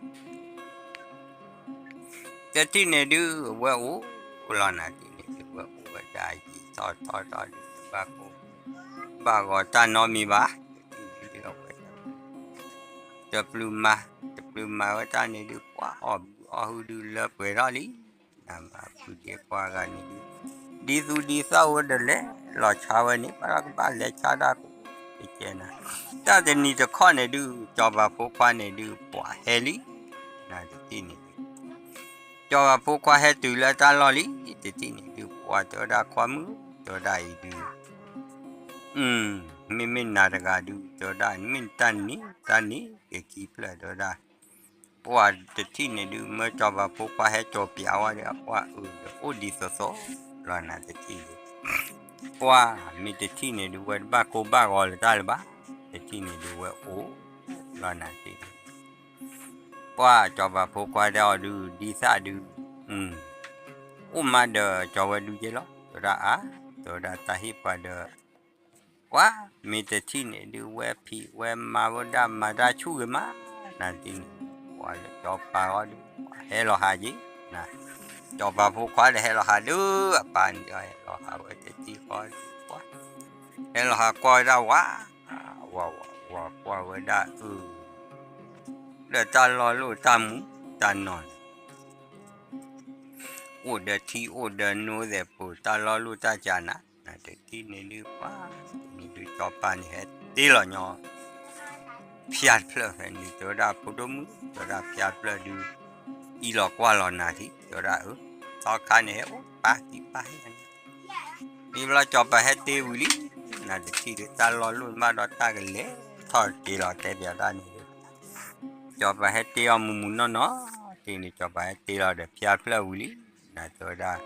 တထံၣ်န့ၣ်ဒုး အဝဲအိၣ်လီၤနၤတထံၣ်န့ၣ်ဒုး ဝဲအိၣ်ဝဲဒၣ်ယံာ်ထီၣ်ထီထီၣ်ဒုး တဘၣ်ကိၢ်ဘၣ်ဂီၤတၢ်နီတမံၤဘၣ်, တထံၣ်န့ၣ်ဒုး အဝဲ တပျုာ်မၤ, တပျုာ်မၤဝဲတၢ်န့ၣ်ဒုး ပှၢ်အီၣ်ဘုအီၣ်ဟုဒုးလၢပှဲၤထီၣ်လံ, နမၤဖုဒ့ခွါဂၤန့ၣ်ဒုး, ဒ်သူဒ်သၣ်အိၣ်ဒီးလဲၤလီၤဆါဝဲန့ၣ် ဘၣ်ဒီးကဘၣ်လဲၤဆါတၢ်ကိးကဲနၤ, တၢ်တနံၤတခီန့ၣ်ဒုး ကၠီၤပၤဖိခွါန့ၣ်ဒုး ပှၤဟဲလံ, နၤတထံၣ်န့ၣ်ဒုး ကၠီၤပၤဖိခွါဟဲတုၤလၢတၢ်လီၢ်လံ, တထံၣ်န့ၣ်ဒုး ပှၤတဲဝဲဒၣ်ခွါမုၣ်, တဲဝဲဒၣ်အံၤဒုး မ့မ့ၢ်နၤတဂၤဒုး တဲဝဲဒၣ် မ့ၢ်တၢ်နံၤ တၢ်နံၤက့ၤခံဖျၢၣ် တဲဝဲဒၣ်, ပှၢ်တထံၣ်န့ၣ်ဒုး မၢကၠီၤပၤဖိခွါဟဲကၠီၤပၠးဝဲဒီး အပှၢ်အုးဒီးအိၣ်ဒ်သိးသိးလီၤနၤတထံၣ်ဒုး, ပှၢ်မ့ၢ်တထံၣ်န့ၣ်ဒုး ဝဲတဘၣ်ကိၢ်ဘၣ်ဂီၤလၢၤတၢ်လၢၤဘၣ်, တထံၣ်န့ၣ်ဒုးဝဲအိၣ်လီၤနၤတထံၣ်ဒုး, ပှၢ်ကၠီၤပၤဖိခွါတဲအီၤဒုး ဒ်သၣ်ဒုး, အိၣ်မးဒီးကၠီၤဝဲဒုးက့လီၤ တဲဝဲဒၣ်အါ, တဲဝဲဒၣ်တၢ်ဟ့ၣ်ပှၤဒီး ပှၢ်မ့ၢ်တထံၣ်န့ၣ်ဒုး ဝဲဖံးဝဲမၤဝဲဒၣ်မၤတၢ်ဆူၣ်ဂ့ၤမး, နၤတထံၣ်န့ၣ်, ပှၢ်လၢကၠီၤပၤဃီဒုး ဟဲလီၤဟးက့ၤ, ကၠီၤပၤဖိခွါဒီးဟဲလီၤဟးဒုး အပၢ်န့ၣ်ဒီးဟဲလီၤဟးဝဲတထံၣ်ဃီဒုး ပှၢ် ဟဲလီၤဟးကွၢ်ဝဲဒၣ်ဝၤ, ဝၤဝၤဝၤကွၢ်ဝဲဒၣ်အုး, ဒီးတၢ်လီၢ်လိၣ်တၢ်မူတၢ်နီၢ်န့ၣ် အိၣ်ဒီးထံအိၣ်ဒီးနိသဲးပူၤ တၢ်လီၢ်လိၣ်တၢ်ကၢနၤ, နတထံၣ်န့ၣ်ဒုး ပှၢ်န့ၣ်ဒုး ကၠီၤပၤန့ၣ်ဟဲတ့လီၤညီ ဖၠါတဖျၢၣ်ဖဲန့ၣ် တဲဝဲဒၣ်ဖိဒိၣ်မုၣ် တဲဝဲဒၣ်ဖၠါတဖျၢၣ်ဒုး အံၤလီၤကွၢ်လီၤနၤထံၣ် တဲဝဲဒၣ်အုး, သီခါန့ၣ်ဟဲအိၣ်ပၢ်သံပၢ်ဟဲ မ့ၢ်ဘျီကၠီၤပၤဟဲတ့ဝံၤလံ, နတထံၣ်ဒုး တၢ်လီၢ်လိၣ်မးဒီးတၢ်ကလဲၤထီၣ်တ့လီၤတဲပၠးတၢ်န့ၣ်ဒုး, ကၠီၤပၤဟဲတ့အီၤမုၢ်မုၢ်နီၢ်နီၢ်, တ့န့ၣ်ကၠီၤပၤဟဲတ့လီၤဒီးဖၠါတဖျၢၣ်ဝံၤလံ, နတဲဝဲဒၣ်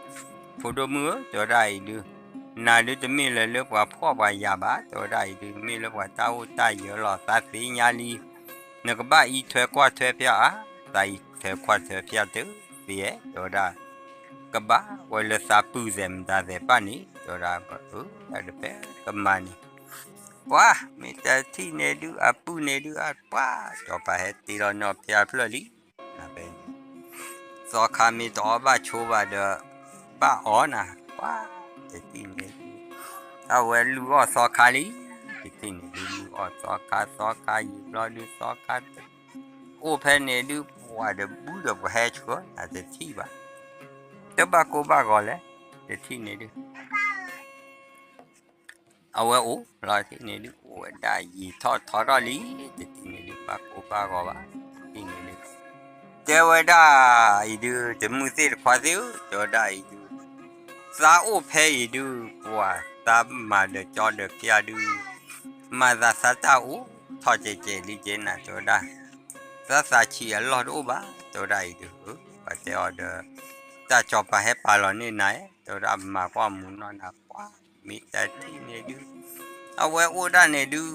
ဖိဒိၣ်မုၣ်ဧၢ တဲဝဲဒၣ်အံၤဒုး, နၤဒုးတမ့ၢ်လၢၤလၢပှၤဖှီၣ်ပှၤယာ်ဘၣ်, တဲဝဲဒၣ်အံၤဒုး မ့ၢ်လၢပှၤတၢ်အိၣ်တၢ်ယၢၤလီၤ သးသ့ၣ်ညါလံ, နကဘၣ်အံးထွဲကွၢ်ထွဲဖၠါအါ, သးအံးထွဲကွၢ်ထွဲဖၠါတသ့ဧါ, တဲဝဲဒၣ် ကဘၣ်ဝဲလၢသးပုၢ်သဲးမတၤသဲးပၣ်န့ၣ် တဲဝဲဒၣ်အုး, တၢ်တဖဲကမၤန့ၣ်, ပှၢ်မ့ၢ်တထံၣ်န့ၣ်ဒုး အပုၢ်န့ၣ်ဒုး အပှၢ် ကၠီၤပၤဟဲတ့လီၤနီၢ်ဖၠါတဖျၢၣ်လံ ဖဲ သီခါမ့ၢ်တအီၣ်ဘၣ်ဆိဘၣ်ဒီး ဘၣ်အီၣ်နၤ, ပှၢ်တထံၣ်န့ၣ်ဒုး အဝဲလုၢ်အီၣ်သီခါလံ, တထံၣ်န့ၣ်ဒုး လုၢ်အီၣ်သီခါ သီခါယံာ်ဘျီဒုး သီခါ အိၣ်ဖဲန့ၣ်ဒုး ပှၢ်ဒီးဘုဒီးပှၤဟဲဆှၢနၤတထံၣ်ဘၣ်, တဘၣ်ကိၢ်ဘၣ်ဂီၤလဲၣ်, တထံၣ်န့ၣ်ဒုး အဝဲအိၣ်လီၤတထံၣ်န့ၣ်ဒုး အိၣ်ဝဲဒၣ်ယံာ်ထီၣ်ထီထီၣ်လံ, တထံၣ်န့ၣ်ဒုး ဘၣ်ကိၢ်ဘၣ်ဂီၤဘၣ်, တထံၣ်န့ၣ်ဒုး တဲဝဲဒၣ်အံၤဒုး တမုၢ်သ့ၣ်တခွါသ့ၣ်ဧၢ, တဲဝဲဒၣ်အံၤဒုး သးအိၣ်ဖဲအံၤဒုး ပှၢ်သးမၤဒီးကၠီဒီးဖၠါဒုး မၤသးသးတၢ်အိၣ်ထီၣ်ကဲးကဲးလံကဲးနၤ တဲဝဲဒၣ်, သးသးဆံးအလီၢ်တအိၣ်ဘၣ် တဲဝဲဒၣ်အံၤဒုး, ပှၢ်တဲအီၤဒီး တၢ်ကၠီၤပၤဟဲပာ်လီၤန့ၢ်နၤ, တဲဝဲဒၣ်မၤကွၢ်မူနီၢ်နၤ ပှၢ်မ့ၢ်တထံၣ်န့ၣ်ဒုး အဝဲအိၣ်ဒၣ်န့ၣ်ဒုး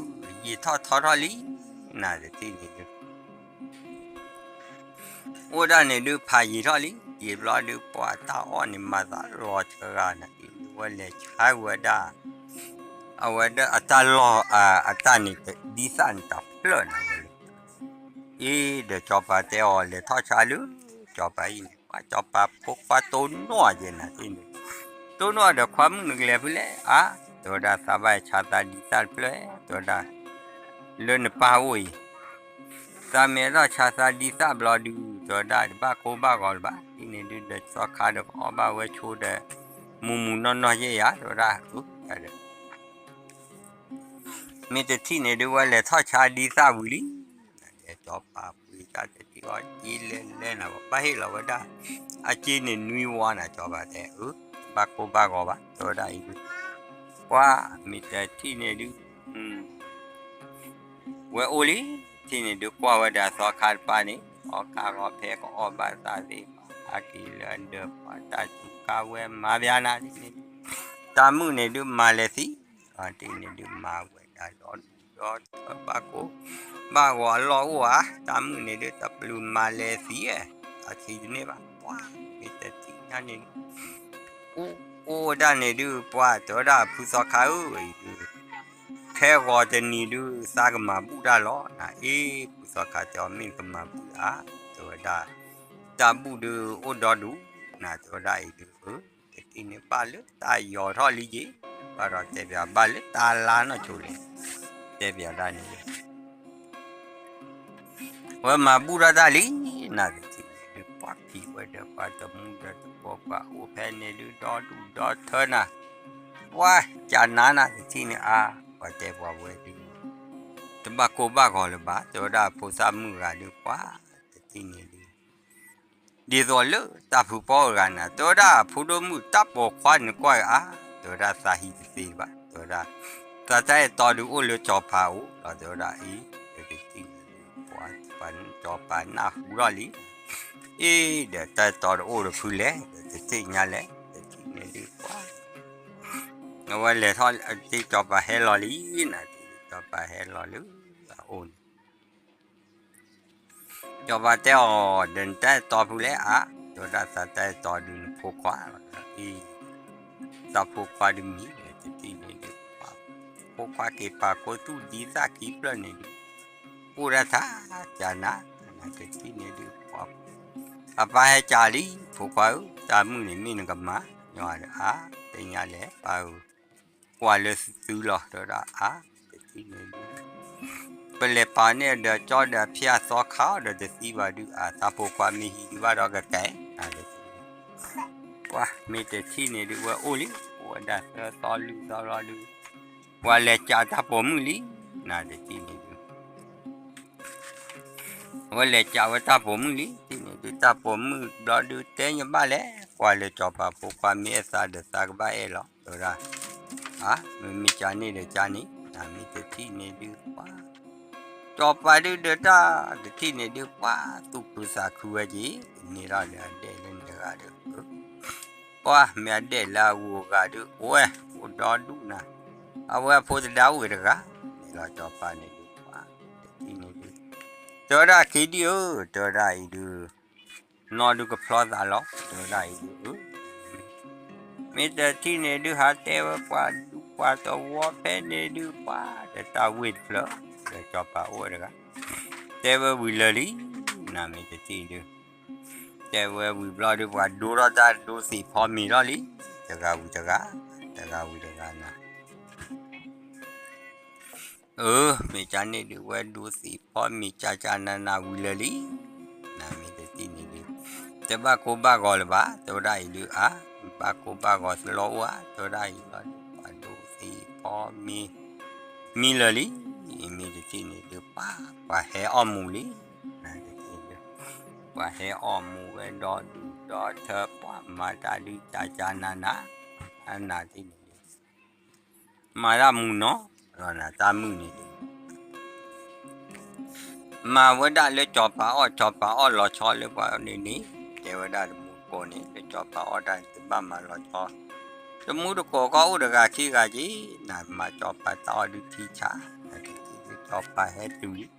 ယံာ်ထီၣ်ထီထီၣ်လံ, နၤတထံၣ်န့ၣ်ဒုး အိၣ်ဒၣ်န့ၣ်ဒုး ဖးယံာ်ထီၣ်လံ, ယံာ်ဘျီဒုး ပှၢ်တၢ်အီၣ်န့ၣ် မၤသးလီၤဆၢဂၤနၤ, ဝဲလဲၤဆါဝဲဒၣ် အဝဲဒၣ်အတၢ်လီၢ် အတၢ်န့ၣ် ဒ်သၣ်န့ၣ်တဖျၢၣ်နၤဝဲလၢ အ့ ဒီးကၠီၤပၤတဲအီၤ လဲၤထီၣ်ဆါလၢ ကၠီၤပၤအံၤန့ၣ် ပှၢ်ကၠီၤပၤဖိခွါတိၢ်နီၣ်ကဲးနၤတထံၣ်န့ၣ်, တိၢ်နီၣ်ဒီးခွါမုၣ်နကလဲၤဖဲလဲၣ်, အါ တဲဝဲဒၣ်သးဘၣ်ဆါသးဒ်သၣ်တဖျၢၣ်, တဲဝဲဒၣ် လၢနပၢ်အိၣ်အံၤ သးမ့ၢ်အဲၣ်ဒိးဆါသးဒ်သၣ်ဘျီဒုး တဲဝဲဒၣ် တဘၣ်ကိၢ်ဘၣ်ဂီၤလၢၤဘၣ်, ဒ်န့ၣ်ဒုး ဒီးသီခါဒီးကအီၣ်ဘၣ်ဝဲဆိဒီး မူမူနီၢ်နီၢ်ယဲၢ်ယၤ တဲဝဲဒၣ်, မ့ၢ်တထံၣ်န့ၣ်ဒုး ဝဲလဲၤထီၣ်ဆါဒ်သၣ်ဝံၤလံ, နတဲကၠီၤပၤပှ့ၤတၢ်တထံၣ်အီၤ က့လဲၤလဲၤနၤ ပဘၣ်ဟ့ၣ်လီၤဝဲဒၣ် အက့န့ၣ်နွံဝါနၤ ကၠီၤပၤတဲ အၢ တဘၣ်ကိၢ်ဘၣ်ဂီၤဘၣ် တဲဝဲဒၣ်အံၤဒုး, ပှၢ်မ့ၢ်တထံၣ်န့ၣ်ဒုး ဝဲအိၣ်လံ, ထံၣ်န့ၣ်ဒုးကွၢ်ဝဲဒၣ်သီခါတဖၣ်န့ၣ် သီခါဂီၤဖဲကအီၣ်ဘၣ်သးသ့ၣ် အက့ၤလၢအဒၢးပှၤတၢ်စူၤကါဝဲမၤဘၣ်နၤန့ၣ်, တၢ်မုၣ်န့ၣ်ဒုးမၤလဲၤသံ, အထံၣ်န့ၣ်ဒုးမၤဝဲဒၣ်ဒီဒူၣ်ဒီထၢဘၣ်ကိၢ်, ဘၣ်ဂီၤအလီၢ်အိၣ်ဧါ, တၢ်မုၣ်န့ၣ်ဒုး တပျုၤမၤလဲၤသံ, အထံၣ်တန့ၢ်ဘၣ်, ပှၢ်မ့ၢ်တထံၣ်ညါန့ၣ်ဒုး အိၣ်အိၣ်ဒၣ်န့ၣ်ဒုး ပှၢ်တဲဝဲဒၣ်ဖုသီခါဧၢ, အံၤဒုး ခဲဂီၤတနံၤဒုး သးကမၤဘူၣ်တၢ်လီၤ, နအ့ ဖုသီခါတဲအီၤ မ့ၢ်ကမၤဘူၣ်ဧါ, တဲဝဲဒၣ် တၢ်ဘူၣ်ဒုးအိၣ်ဒီဒူၣ်, နတဲဝဲဒၣ်အံၤဒုး အၢ တထံၣ်န့ၣ်ဘၣ်လၢတၢ်ယီၤထီၣ်လံက့ၤ, ဘၣ်ဒီးတဲပၠးဘၣ်လၢတၢ်လါနီၢ်ဆိလဲၣ်, တဲပၠးဒၣ်န့ၣ် ဝဲမၤဘူၣ်ထီၣ်တၢ်လံ, နတထံၣ်န့ၣ်ဒုး ပှၢ်ဖံးဝဲဒီးပှၤတမူဒီးတကိးပှၤအိၣ်ဖဲန့ၣ်ဒုး ဒီဒူၣ်ဒီထၢနၤ, ပှၢ်ကနါနၤတထံၣ်န့ၣ်အါ, ပှၤတဲပှၤဝဲဒုး တဘၣ်ကိၢ်ဘၣ်ဂီၤလၢၤဘၣ်, တဲဝဲဒၣ်ဖိသၣ်မုၣ်ဂၤဒုး ပှၢ်တထံၣ်န့ၣ်ဒုး ဒ်သိးလၢတၢ်ဖုပီၢ်တဂၤနၤ, တဲဝဲဒၣ်ဖိဒိၣ်မုၣ်တၢ်ပိာ်ခွါန့ၣ်ကွၢ်အါ, တဲဝဲဒၣ်သးဟံးတသ့ဘၣ်, တဲဝဲဒၣ် သးတၢ်အဲၣ်တီဒုးအိၣ်လၢကၠီၤဖးအအိၣ်လီၤ, တဲဝဲဒၣ်အံၤ ပကထံၣ်န့ၣ်ဒုး ပှၤ ပှၤစီၤပၤနၢ်ဟူထီၣ်လံ, အ့ ဒီးတၢ်အဲၣ်တီတအိၣ်ဒီးဖုလဲၣ်, ဒီးတသ့ၣ်ညါလဲၣ်, တထံၣ်န့ၣ်ဒုးပှၤ အဝဲလဲၤထီၣ်တ့ၢ်စီၤပၤဟဲလီၤလံ, နၤတ့ၢ်စီၤပၤဟဲလီၤလၢအအိၣ်န့ၣ် စီၤပၤတဲအီၤ ဒီးနတၢ်အဲၣ်တီဖုလဲၣ်အါ, တဲဝဲဒၣ်သးတၢ်အဲၣ်တီဒုးနဖိခွါလီၤ, အ့ သးဖိခွါဒုးမံၤဒီးတထံၣ်န့ၣ်ဒုး ဖိခွါက့ၤပာ်ကိၢ်သူၣ်ဒံသၣ်ခံဖျၢၣ်န့ၣ်ဒုး အိၣ်ဒၣ်ထါကနၤ, နၤတထံၣ်န့ၣ်ဒုး အပၢ်ဟဲကးလံ, ဖိခွါဧၢ, တၢ်မုၣ်န့ၣ်မ့ၢ်နကမၤ, ညီဒီးအါ, သ့ၣ်ညါလဲၣ်ပၢ်ဧၢ, ကွၢ်လၢသုလီၤ တဲဝဲဒၣ်အါ, တထံၣ်န့ၣ်ဒုး ပလဲၤပာ်န့ၢ်ဒီးကၠီဒီးအဖံးအသီခးအီၤဒီးတသံဘၣ်ဒုး အသးဖိခွါမ့ၢ်ဟံးဒုးဘၣ်ဒီးကကဲ, ပှၤမ့ၢ်တထံၣ်န့ၣ်ဒုး ဝဲအိၣ်လံ, အိၣ်ဝဲဒၣ်သၢသီလွံၢ်သီလီၤဒုး ပှၤလဲၤကးတၢ်ပိာ်မုၣ်လံ, နၤတထံၣ်န့ၣ်ဒုး အဝဲလဲၤကးဝဲတၢ်ပိာ်မုၣ်လံ, တထံၣ်န့ၣ်ဒုး တၢ်ပိာ်မုၣ်ဘျီဒုးတဲညီဘၣ်လဲၣ်, ကွၢ်လၢစီၤပၤဖိခွါမ့ၢ်အဲၣ်သးဒီးသးကဘၣ်အဲၣ်လီၤ တဲဝဲဒၣ်, အါ, မ့မ့ၢ်ကန့ၣ်ဒီးကန့ၣ်, နၤမ့ၢ်တထံၣ်န့ၣ်ဒုးပှၤ စီၤပၤဒုးဒီးတၢ်တထံၣ်န့ၣ်ဒုးပှၤ သူၣ်ခုသးခုဝဲက့ၤ, န့ၢ်ထီၣ်လၢအဒဲၣ်လၢနတဂၤဒီး ပှၤမ့ၢ်အဒဲၣ်လၢအဂုၤအဂၤဒုး အိၣ်ဝဲအိၣ်ဒီဒူၣ်နၤ, အဝဲအဖိသဒါအိၣ်ဂ့ၤတဂၤ, န့ၣ်လီၤစီၤပၤန့ၣ်ဒုးပှၤ တထံၣ်န့ၣ်ဒုး တဲဝဲဒၣ်ခ့ဒံၣ်ဧၢ, တဲဝဲဒၣ်အံၤဒုး နီၢ်ဒုးကဖျီသးလီၤ, တဲဝဲဒၣ်အံၤဒုး မ့ၢ်တထံၣ်န့ၣ်ဒုး ဟးတဲဝဲပှၤဒူပှၤသဝီဖဲန့ၣ်ဒုး ပှၤဒီးတၢ်ဝ့ၢ်တဖျၢၣ် ဒီးစီၤပၤအိၣ်ဝဲတဂၤ, တဲဝဲဝံၤလၢာ်လံ, နၤမ့ၢ်တထံၣ်ဒုး တဲဝဲဝံၤဘျီဒုး ပှၤဒိထီၣ်တၢ်ဒိသံးဖီမ့ၤထီၣ်လံ, တဂၤဝံၤတဂၤ, တဂၤဝံၤတဂၤနၤ အၢ မ့ၢ်ကန့ၣ်ဒုး ဝဲဒိသံးဖီမ့ၤကကနနဝံၤလၢာ်လံ, နၤမ့ၢ်တထံၣ်န့ၣ်ဒုး တဘၣ်ကိၢ်ဘၣ်ဂီၤလၢၤဘၣ်, တဲဝဲဒၣ်အံၤဒုး အါ, ဘၣ်ကိၢ်ဘၣ်ဂီၤသလီအိၣ်ဧါ, တဲဝဲဒၣ်အံၤလီၤဒုး ပှၤဒိသံးဖီမ့ၤ မံလၢာ်လံ, မ့ၢ်တထံၣ်န့ၣ်ဒုး ပှၤ ပှၤဟဲအီၣ်မူးလံ, နၤတထံၣ်ဒုး ပှၤဟဲအီၣ်မူးဝဲဒီဒူၣ်ဒီထၢ ပှၤမၤတၢ်ဒုးကကနန, အနၤတထံၣ်န့ၣ်ဒုး မၤတၢ်မူးနီၤလီၤနၤ တၢ်မုၣ်န့ၣ်ဒုး မၤဝဲဒၣ်လၢစီၤပၤအီၣ် စီၤပၤအီၣ်လီၤဆီလၢပှၤန့ၣ်န့ၣ်, တဲဝဲဒၣ်တမူတကိးန့ၣ် လၢစီၤပၤအီၣ်တၢ်န့ၣ် တဘၣ်မၤလီၤဆီ, တမူတကိးခီအိၣ်တဂၤခံဂၤက့ၤ, နၤမၤစီၤပၤတၢ်အီၣ်ဒုးထံဆါ, နၤတထံၣ်ဒုး စီၤပၤဟဲတုၤလံ,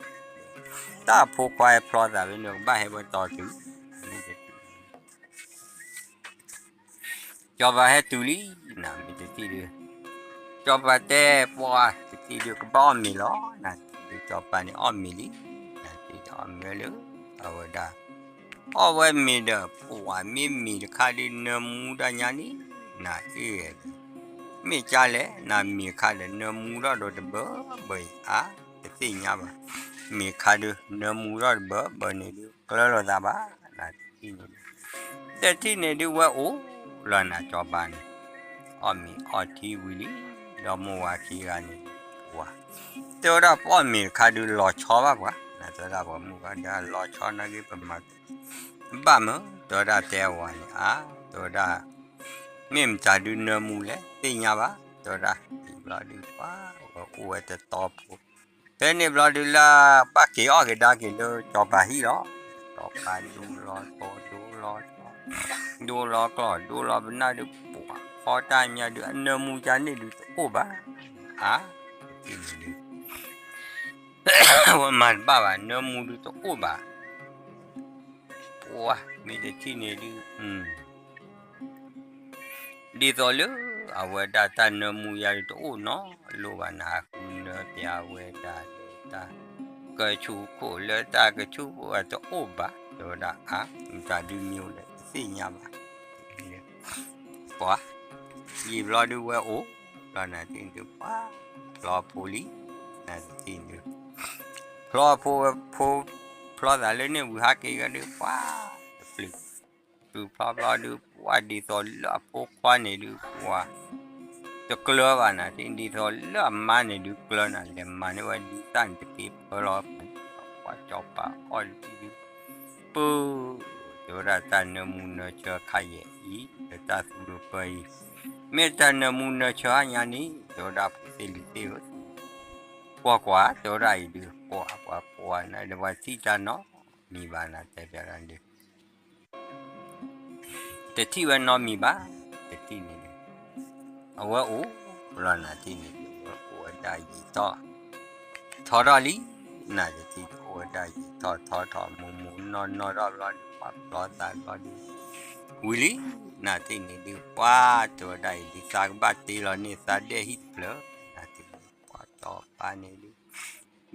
တၢ်ဖိခွါဟဲဖျီသးဖဲန့ၣ် ကဘၣ်ဟဲဝဲတီၤတုၤ စီၤပၤဟဲတုၤလံ, နၤမ့ၢ်တထံၣ်ဒုး စီၤပၤတဲပှၤတထံၣ်ဒုး ကဘၣ်အီၣ်မ့ၤလီၤ, နၤတထံၣ်ဒုး စီၤပၤန့ၣ်အီၣ်မ့ၤလံ, နၤတထံၣ်ဒုးအီၣ်မ့ၤဝဲလၢ အဝဲဒၣ် အီၣ်ဝဲမ့ၤဒီး ပှၤမ့ၢ်မ့ၤတခါဒုး နၢမူတၢ်ညါန့ၣ်, နၤအ့ၣ် မ့ၢ်ကလဲၣ် နၤမ့ၤတခါဒီး နၢမူထီၣ်ဒီးတဘၢဘၢအံၤ အါ, တသ့ၣ်ညါဘၣ်, မ့ၤတခါဒုး နၢမူထီၣ်တဘၢဘၢန့ၣ်ဒုး ကျၢလိာ်သးဘၣ်, နၤတထံၣ်န့ၣ်ဒုး တထံၣ်န့ၣ်ဒုး ဝဲအိၣ်လီၤနၤ စီၤပၤန့ၣ်, အီၣ်မ့ၤအီထံဝံၤလံ, ဒီမိၢ်ဝၤခံဂၤန့ၣ် ဝၤ တဲဝဲဒၣ် ပအီၣ်မ့ၤတခါဒုး လီၤဆီဘၣ်ပှၤ, နၤတဲဝဲဒၣ် ပှၤမုၣ်ဂၤဒီး လီၤဆီနာ်က့ ပမၤ ဘၣ်မုာ် တဲဝဲဒၣ် တဲအဝၤန့ၣ် အါ, တဲဝဲဒၣ် မ့ၢ်မတၤဒုးနၢမူလဲၣ် သ့ၣ်ညါဘၣ်, တဲဝဲဒၣ် ဒ်ဘျီဒုး ပှၤဝဲအိၣ်ဝဲတတီဖိ ဖဲန့ၣ်ဘျီဒုးလၢ ဘၣ်က့ၤအီၣ်က့ၤဒါက့ၤလၢစီၤပၤဟံၣ်လီၤ, စီၤပၤဒိလီၤတီၤ ဒိလီၤတီၤ ဒိလီၤကျီၢ် ဒိလီၤပနၢ်ဒုး ပှၤဖီတၢ်ညါဒုး အနၢမူကန့ၣ်ဒုးတအိၣ်ဘၣ်, အါ, ဒုး ဝဲမၤတဘၣ်ဘၣ် နၢမူဒုးတအိၣ်ဘၣ်, ပှၤမ့ၢ်တထံၣ်န့ၣ်ဒုး ဒ်သိးလၢအဝဲဒၣ်တၢ်နၢမူယၤဒုးတအိၣ်နီတလိၣ်ဘၣ် နဃုနၢပျးဝဲဒၣ်လၢတၢ် ကဆူးခိၣ်လၢတၢ်ကဆူးဖိတအိၣ်ဘၣ် တဲဝဲဒၣ်အါ မတၤဒုးမံၤအိၣ်လဲၣ် တသ့ၣ်ညါဘၣ် ပှၤ ယံာ်ဘျီဒုးဝဲအိၣ် ဘျီနၤတထံၣ်ဒုးပှၤ ဖျီဖိလံ နၤတထံၣ်ဒုး ဖျီဖိဝဲ ဖျီသးလၢန့ၣ်ဝံၤဟးက့ၤကဒီးပှၤ တပျုၤ တုၤဖျီဖျီဒုး ပှၤဒ်သိးလၢအဖိခွါန့ၣ်ဒုး ပှၤ တကျၢၤဘၣ်နၤ ဒ်သိးလၢအမါန့ၣ်ဒုးကျၢၤနၤ လဲၤမၤန့ၢ်ဝဲဒုးတၢ်န့ၣ်တက့ၢ် ဖၢလီၤ ပှၤစီၤပၤအီၣ်တထံၣ်ဒုး ပၢ တဲဝဲဒၣ်တၢ်နၢမူနၢဆၢခါယဲၢ်အံၤ ဒီးတၢ်သူၣ်ဒိၣ်ပၢအံၤ မ့ၢ်တၢ်နၢမူနၢဆၢဟါညါန့ၣ် တဲဝဲဒၣ်ဖိသ့ၣ်လံၤသ့ၣ်ဧၢ ကွၢ်ကွၢ် တဲဝဲဒၣ်အံၤဒုး ပှၤကွၢ်ပှၤကွၢ်နၤဒီး ပှၤထံၣ်တၢ်နီတမံၤဘၣ် နၤတဲပျးဒီး တထံၣ်ဝဲနီတမံၤဘၣ်, တထံၣ်န့ၣ်ဒုး အဝဲအိၣ်လီၤ နၤတထံၣ်န့ၣ်ဒုး အဝဲအိၣ်ဝဲဒၣ်ယံာ်ထီၣ်ထီထီၣ်လံ, နၤတထံၣ်ဒုး အိၣ်ဝဲဒၣ်ယံာ်ထီၣ်ထီထီၣ် မုၢ်မုၢ်နီၢ်နီၢ်ထီၣ်ဘျီဒုး ပှၤပျီသးဘျီဒုး ဝံၤလံ, နၤတထံၣ်န့ၣ်ဒုး ပှၤတဲဝဲဒၣ်အံၤဒုး သးကဘၣ်တ့လီၤန့ၢ်သးဒဲၣ်ဟံၣ်တဖျၢၣ်, နၤတထံၣ်န့ၣ် ပှၤစီၤပၤန့ၣ်ဒုး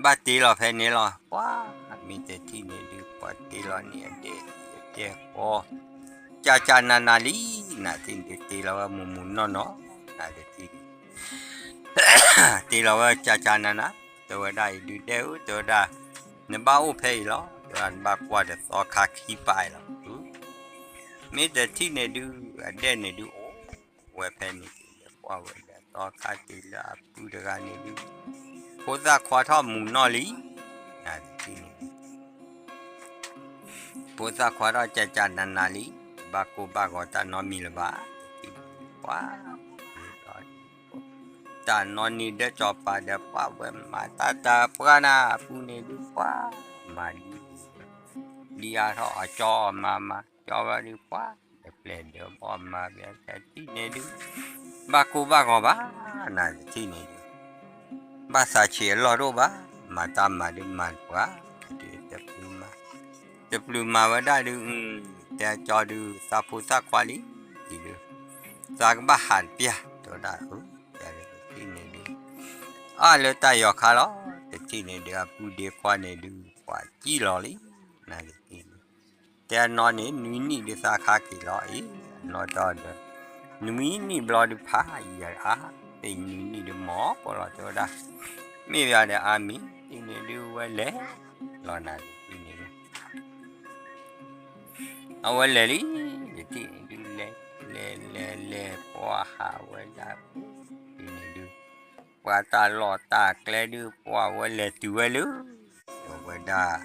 ဘၣ်တ့လီၤဖဲန့ၣ်လီၤ, ပှၤမ့ၢ်တထံၣ်န့ၣ်ဒုး ပှၤတ့လီၤန့ၢ်အဒဲၣ်အံၤအဒဲၣ်ဃီ ကၢ်ကၢ်နးနးလံ, နၤတထံၣ်န့ၣ်ဒုး တ့လီၤဝဲမုၢ်မုၢ်နီၢ်နီၢ်, နၤတထံၣ်န့ၣ် တ့လီၤဝဲကၢ်ကၢ်နးနး, တဲဝဲဒၣ်အံၤဒုး ဒဲၣ်ဧၢ တဲဝဲဒၣ် နဘၣ်အိၣ်ဖဲအံၤလီၤ, တဲဝဲဒၣ် နဘၣ်ကွၢ်ဒီးသီခါခံပၤအံၤလီၤ, မ့ၢ်တထံၣ်န့ၣ်ဒုး အဒဲၣ်န့ၣ်ဒုး အိၣ်ဝဲဖဲန့ၣ် ကွၢ်ဝဲဒၣ်သီခါတုၤလၢအပုၢ်တဂၤန့ၣ်ဒုး ဖိသၣ်ခွါထီၣ်မုၢ်နီၢ်လံ, နၤတထံၣ်န့ၣ် ဖိသၣ်ခွါထီၣ်ကၢ်ကၢ်နးနးလံ, တဘၣ်ကိၢ်ဘၣ်ဂီၤတၢ်နီတမံၤလၢၤဘၣ်, တထံၣ်န့ၣ်ဒုး ပှၤ တၢ်နီၢ်နံၤဒၢစီၤပၤဒီး ပှၤဝဲမၤတၢ်တပှၢ်နၤ အပုၢ်န့ၣ်ဒုး ပှၤမၤဒ် ဒ်အါထီၣ်အကၠီအီၤမၤမၤ ကၠီဝဲဒုး ပှၤတပျဲၢ်ဒီးဘီမၤ ပျဲၢ်တထံၣ်န့ၣ်ဒုး ဘၣ်ကိၢ်ဘၣ်ဂီၤဘၣ်, နၤတထံၣ်န့ၣ်ဒုး ဘၣ်သးဆံးအလီၢ်တအိၣ်ဘၣ်, မၤတၢ်မၤဒုးမၤတပှၢ်, ဒုးတပျုာ်မၤ, တပျုာ်မၤဝဲဒၣ်ဒုး တဲကၠီဒုး သးဖိသၣ်ခွါလံ, အံၤဒုး သးကဘၣ်ဟးတပျၢ် တဲဝဲဒၣ်, တထံၣ်န့ၣ်ဒုး အါလၢတၢ်ယီၤခါလီၤ, တထံၣ်န့ၣ်ဒုး အပုၢ်ဒ့ခွါန့ၣ်ဒုး ပှၤစံၣ်လီၤလံ, နၤတထံၣ်န့ၣ် တဲအနီၢ်န့ၣ် နွံနံၣ်ဒုးသးခါက့ၤလီၤအံၤ, အနီၢ်တီဒီး နွံနံၣ်ဘျီဒုးဖးယံၤအါ, သ့ၣ်နွံနံၣ်ဒုးမီၢ်ကီးလီၤ တဲဝဲဒၣ်, မ့ၢ်ဘၣ်ဒီးအါမံၤ တထံၣ်န့ၣ်ဒုးဝဲလဲၤလီၤ နၤတထံၣ်န့ၣ်ဒုး အဝဲလဲၤလံ, တထံၣ်န့ၣ်ဒုးလဲၤ လဲၤလဲၤလဲၤ ပှၤဟးဝဲဒၣ် တထံၣ်န့ၣ်ဒုး ပှၤတၢ်လီၢ်တၢ်ကျဲဒုး ပှၤဝဲလဲၤတုၤဝဲလၢ အဝဲဒၣ်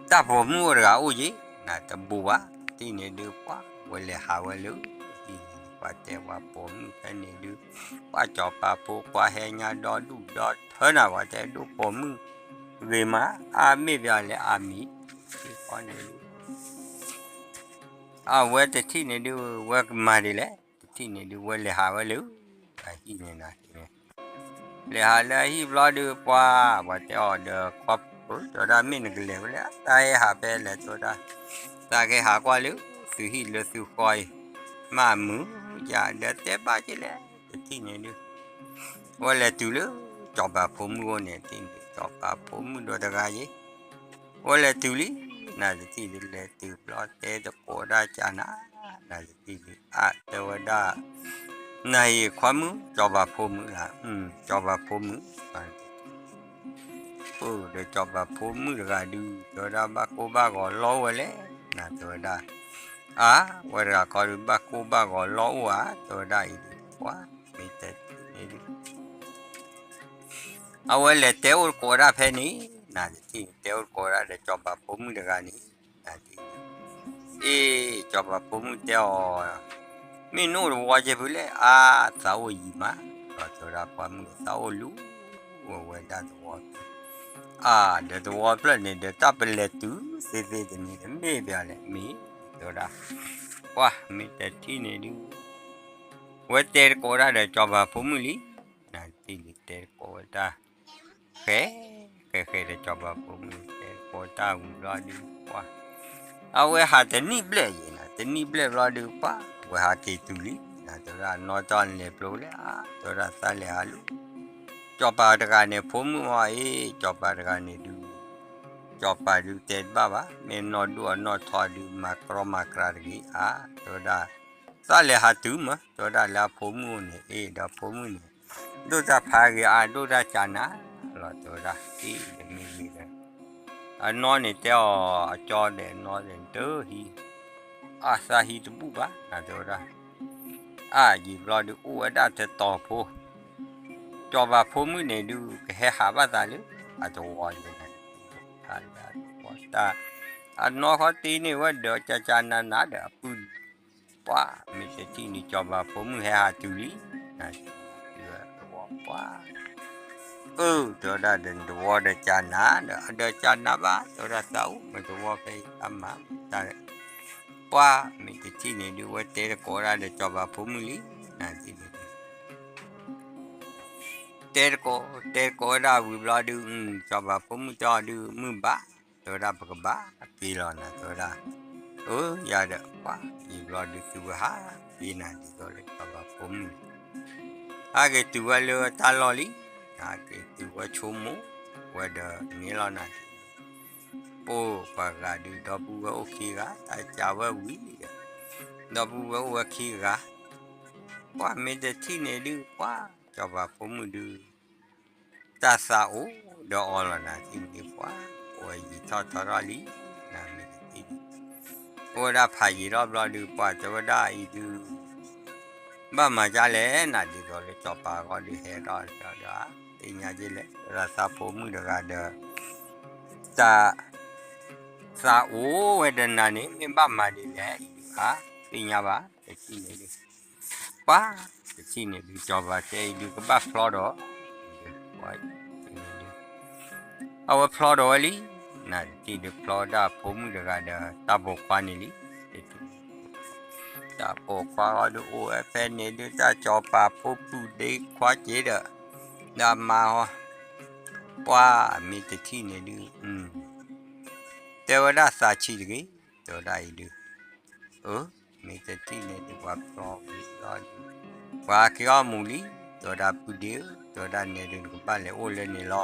တၢ်ပိာ်မုၣ်အိၣ်တဂၤအိၣ်ယ့ၣ် နၤတဘူးဘၣ်, တထံၣ်န့ၣ်ဒုး ပှၤဝဲလဲၤဟးဝဲလၢ တထံၣ်န့ၣ် ပှၤတဲပှၤပိာ်မုၣ်ဖဲန့ၣ်ဒုး ပှၤစီၤပၤဖိခွါဟဲညါဒီဒူၣ်ဒီထၢနၤ ပှၤတဲဒိၣ်ပိာ်မုၣ်ဂ့ၤမး အါမ့ၢ်ပျၢ်လဲၤအါမံၤ တထံၣ်ဃီန့ၣ်ဒုး အဝဲတထံၣ်န့ၣ်ဒုး ဝဲကမၤဒ်လဲၣ်, တထံၣ်န့ၣ်ဒုး ဝဲလဲၤဟးဝဲလၢ အဟံၣ်န့ၣ်နၤန့ၣ် လဲၤဟးလၢအဟံၣ်ဘျီဒုး ပှၤ ပှၤတဲအီၤဒီး ခွါပၢၢ် တဲဝဲဒၣ် မ့ၢ်နကလဲၤဝဲလဲၣ် တၢ်ဟဲဟးဖဲလဲၣ် တဲဝဲဒၣ်, သးကဟးကွၢ်လၢ သုဟံၣ်လၢသုဃီအံၤ မ့ၢ်မုာ်ယၤ ဒီးတဲဘၣ်က့ၤလဲၣ် တထံၣ်န့ၣ်ဒုး ဝဲလဲၤတုၤလၢ စီၤပၤဖိမုၣ်အိၣ်န့ၣ် တထံၣ်န့ၣ် စီၤပၤဖိမုၣ်ဒီးတဂၤယ့ၣ် ဝဲလဲၤတုၤလံ, နၤတထံၣ်ဒုး လဲၤတုၤဘျီတဲသကိးဒၣ်ကနၤ, နၤတထံၣ်ဒုး အါ တဲဝဲဒၣ်, နၤအံၤခွါမုၣ် စီၤပၤဖိမုၣ်လၢ, စီၤပၤဖိမုၣ်, အိၣ်ဒီးစီၤပၤဖိမုၣ်တဂၤဒုး တဲဝဲဒၣ် ဘၣ်ကိၢ်ဘၣ်ဂီၤလီၤအိၣ်ဝဲလဲၣ်, နၤတဲဝဲဒၣ်, အါ ဝဲတဂၤခီဒုး ဘၣ်ကိၢ်ဘၣ်ဂီၤလီၤအိၣ်ဧါ တဲဝဲဒၣ်အံၤဒုး ပှၤ မ့ၢ်တဲန့ၣ်ဒုး အဝဲလဲၤတဲအိၣ်သကိးဝဲဒၣ်ဖဲန့ၣ်, နၤတထံၣ်န့ၣ် တဲအိၣ်သကိးဝဲဒၣ်ဒီးစီၤပၤဖိမုၣ်တဂၤန့ၣ်, နၤတထံၣ်န့ၣ်, အ့ စီၤပၤဖိမုၣ်တဲအီၤ, မ့ၢ်နအိၣ်တဝီကဲဖုလဲၣ်, အါ သးအိၣ်ယံၤမး, ဒီးတဲဝဲဒၣ်ပှၤမုၣ်သးအိၣ်လူၤ, ဝဲဝဲဒၣ်သဝီဖျၢၣ်, အါ ဒီးသဝီဖျၢၣ်န့ၣ်ဒီး တၢ်ပလဲၤတုၤသ့သ့တနံၤဒီး မ့ၢ်ပျၢ်လဲၣ် မ့ၢ်တဲဝဲဒၣ်, ပှၤမ့ၢ်တထံၣ်န့ၣ်ဒုး ဝဲတဲသကိးဝဲဒၣ်ဒီးစီၤပၤဖိမုၣ်လံ, နၤတထံၣ်န့ၣ် တဲသကိးဝဲဒၣ်, ဃဲ, ဃဲဃဲဒီးစီၤပၤဖိမုၣ် တဲသကိးတၢ်ဝံၤဘျီဒုး ပှၤ, အဝဲဟးတနံၣ်ဘျဲၣ်ယဲၢ်နၤ, တနံၣ်ဘျဲၣ်ဘျီဒုး ပှၤ ဝဲဟးက့ၤတုၤလံ, နၤတဲဝဲဒၣ် နီၢ်တီၢ်နလဲၤပျိလဲၣ်, အါ တဲဝဲဒၣ် သးလဲၤဟးလၢ စီၤပၤတဂၤန့ၣ် ဖိမုၣ်အီၤအ့ၣ်, စီၤပၤတဂၤန့ၣ်ဒုး စီၤပၤဒုးတဲတဘၣ်ဘၣ်, မ့ၢ်နီၢ်ဒိၣ်အနီၢ်ထီဒုး မၤကြီမၤကြၢတဂ့ၤ, အါ တဲဝဲဒၣ်, သးလဲၤဟးတုၤမး တဲဝဲဒၣ် လၢအဖိမုၣ်အိၣ်န့ၣ်, အ့ၣ် ဒီးဖိမုၣ်န့ၣ် ဒိၣ်တၢ်ဖးဂ့ၤ အါ ဒိၣ်တၢ်ကနၤလီၤ တဲဝဲဒၣ်, အ့ၣ် တမ့ၢ်ဂ့ၤဒီး အနီၢ်န့ၣ်တဲအီၤ အကၠီဒီးအနီၢ်ဒီး တဟံး, အါ သးဟံးတဘူၣ်ဘၣ် နၤတဲဝဲဒၣ်, အါ ယံာ်ဘျီဒုးအိၣ်ဝဲဒၣ်တတီၤဖိ, စီၤပၤဖိမုၣ်န့ၣ်ဒုး ကဟဲဟးဘၣ်သးလၢ အသဝီယဲၢ်နၤ, တၢ် အနီၢ်ဃီတ့န့ၢ်ဝဲဒီး ကၢ်ကၢ်နးနးဒီးအပုၢ်, ပှၤ မ့ၢ်တထံၣ်န့ၣ် စီၤပၤဖိမုၣ်ဟဲဟးတုၤလံ, နၤ တုၤဝဲသဝီ ပှၤ အၢ တဲဝဲဒၣ်ဒီး နတဝီဒီးကနၤဒီး အဒီးကနၤဘၣ် တဲဝဲဒၣ် သးအိၣ်မ့ၢ်တဝီဖဲအံၤ အမၤတၢ် ပှၢ်မ့ၢ်တထံၣ်န့ၣ်ဒုး ဝဲတဲတကိးဒၣ်ဒီး စီၤပၤဖိမုၣ်လံ နၤဒ်န့ၣ် တဲတကိး တဲတကိးဝဲဒၣ်ဝံၤဘျီဒုး စီၤပၤဖိမုၣ်တဲအီၤဒုး မုၢ်ဘၣ် တဲဝဲဒၣ် ပကဘၣ်က့ၤလီၤနၤ တဲဝဲဒၣ် အၢ ယၤဒီး ပှၢ်ယံာ်ဘျီဒုး သုဝဲဟးက့ၤနၤ ဒ်သိးလၢစီၤပၤဖိမုၣ်န့ၣ် ဟဲက့ၤတုၤဝဲလၢတၢ်လီၢ်လံ ဟဲက့ၤတုၤဝဲဆိကမိၣ်ဝဲဒီးန့ၣ်လီၤနၤ ပှၢ်ပှၤဂၤဒုး ဒီပုၢ်ဝဲၢ်အိၣ်ခံဂၤ တၢ်ကးဝဲဝံၤဒီး ဒီပုၢ်ဝဲၢ်အိၣ်ဝဲခံဂၤ ပှၢ်မ့ၢ်တထံၣ်န့ၣ်ဒုး ပှၢ်စီၤပၤဖိမုၣ်ဒုး တၢ်သးအိၣ်ဒီးအီၤလီၤနၤ ထံၣ်န့ၣ်ဒုး ပှၢ်အိၣ်ဝဲယံာ်ထီၣ်ထီထီၣ်လံ နၤမ့ၢ်တထံၣ်န့ၣ် အိၣ်ဝဲဒၣ်ဖးယံာ်ထီၣ်ဘျီဒုး ပှၢ်တဲဝဲဒၣ်အံၤဒုး ဘၣ်မၤဒ်လဲၣ်နၤ ဒ်သိးလၢစီၤပၤအဂီၢ်ဒုး ဟဲထီၣ်ဒီး သ့ၣ်ညါက့လဲၣ် တဲဝဲဒၣ် သးဖိမုၣ်တဂၤဒီး တၢ် သးအိၣ်ဝဲဒီးနၤန့ၣ် မ့ၢ်ဘၣ်မၤဒ်လဲၣ် အံၤဒုးဧါ သ့ၣ်ညါဘၣ် တထံၣ်န့ၣ်ဒုး ပှၢ်တထံၣ်န့ၣ်ဒုး စီၤပၤတဲအံၤဒုး ကဘၣ်ဖျီဒီး အဝဲဖျီဒီးဝဲလံ နၤတထံၣ်ဒုး ဖျီဒၣ်ဖိမုၣ်တဂၤဒီး တၢ်ပိာ်ခွါန့ၣ်လံ တထံၣ် တၢ်ပိာ်ခွါအီၤဒုး အိၣ်ဝဲဖဲန့ၣ်ဒုး တၢ်စီၤပၤဖိပုၢ်ဒ့ခွါက့ၤဒီး ဒီးမါဟီ ပှၢ်မ့ၢ်တထံၣ်န့ၣ်ဒုး တဲဝဲဒၣ်သးဆံးတဂ့ၤ တဲဝဲဒၣ်အံၤဒုး အၢ မ့ၢ်တထံၣ်န့ၣ်ဒုး ပှၤဖျီဝံၤလီၤဒုး ပှၤက့ၤအီၣ်မူးလံ တဲဝဲဒၣ် ပုၢ်ဒ့ဧၢ တဲဝဲဒၣ် နဲဒုးနကဘၣ်လဲၤအိၣ်လၢန့ၣ်လီၤ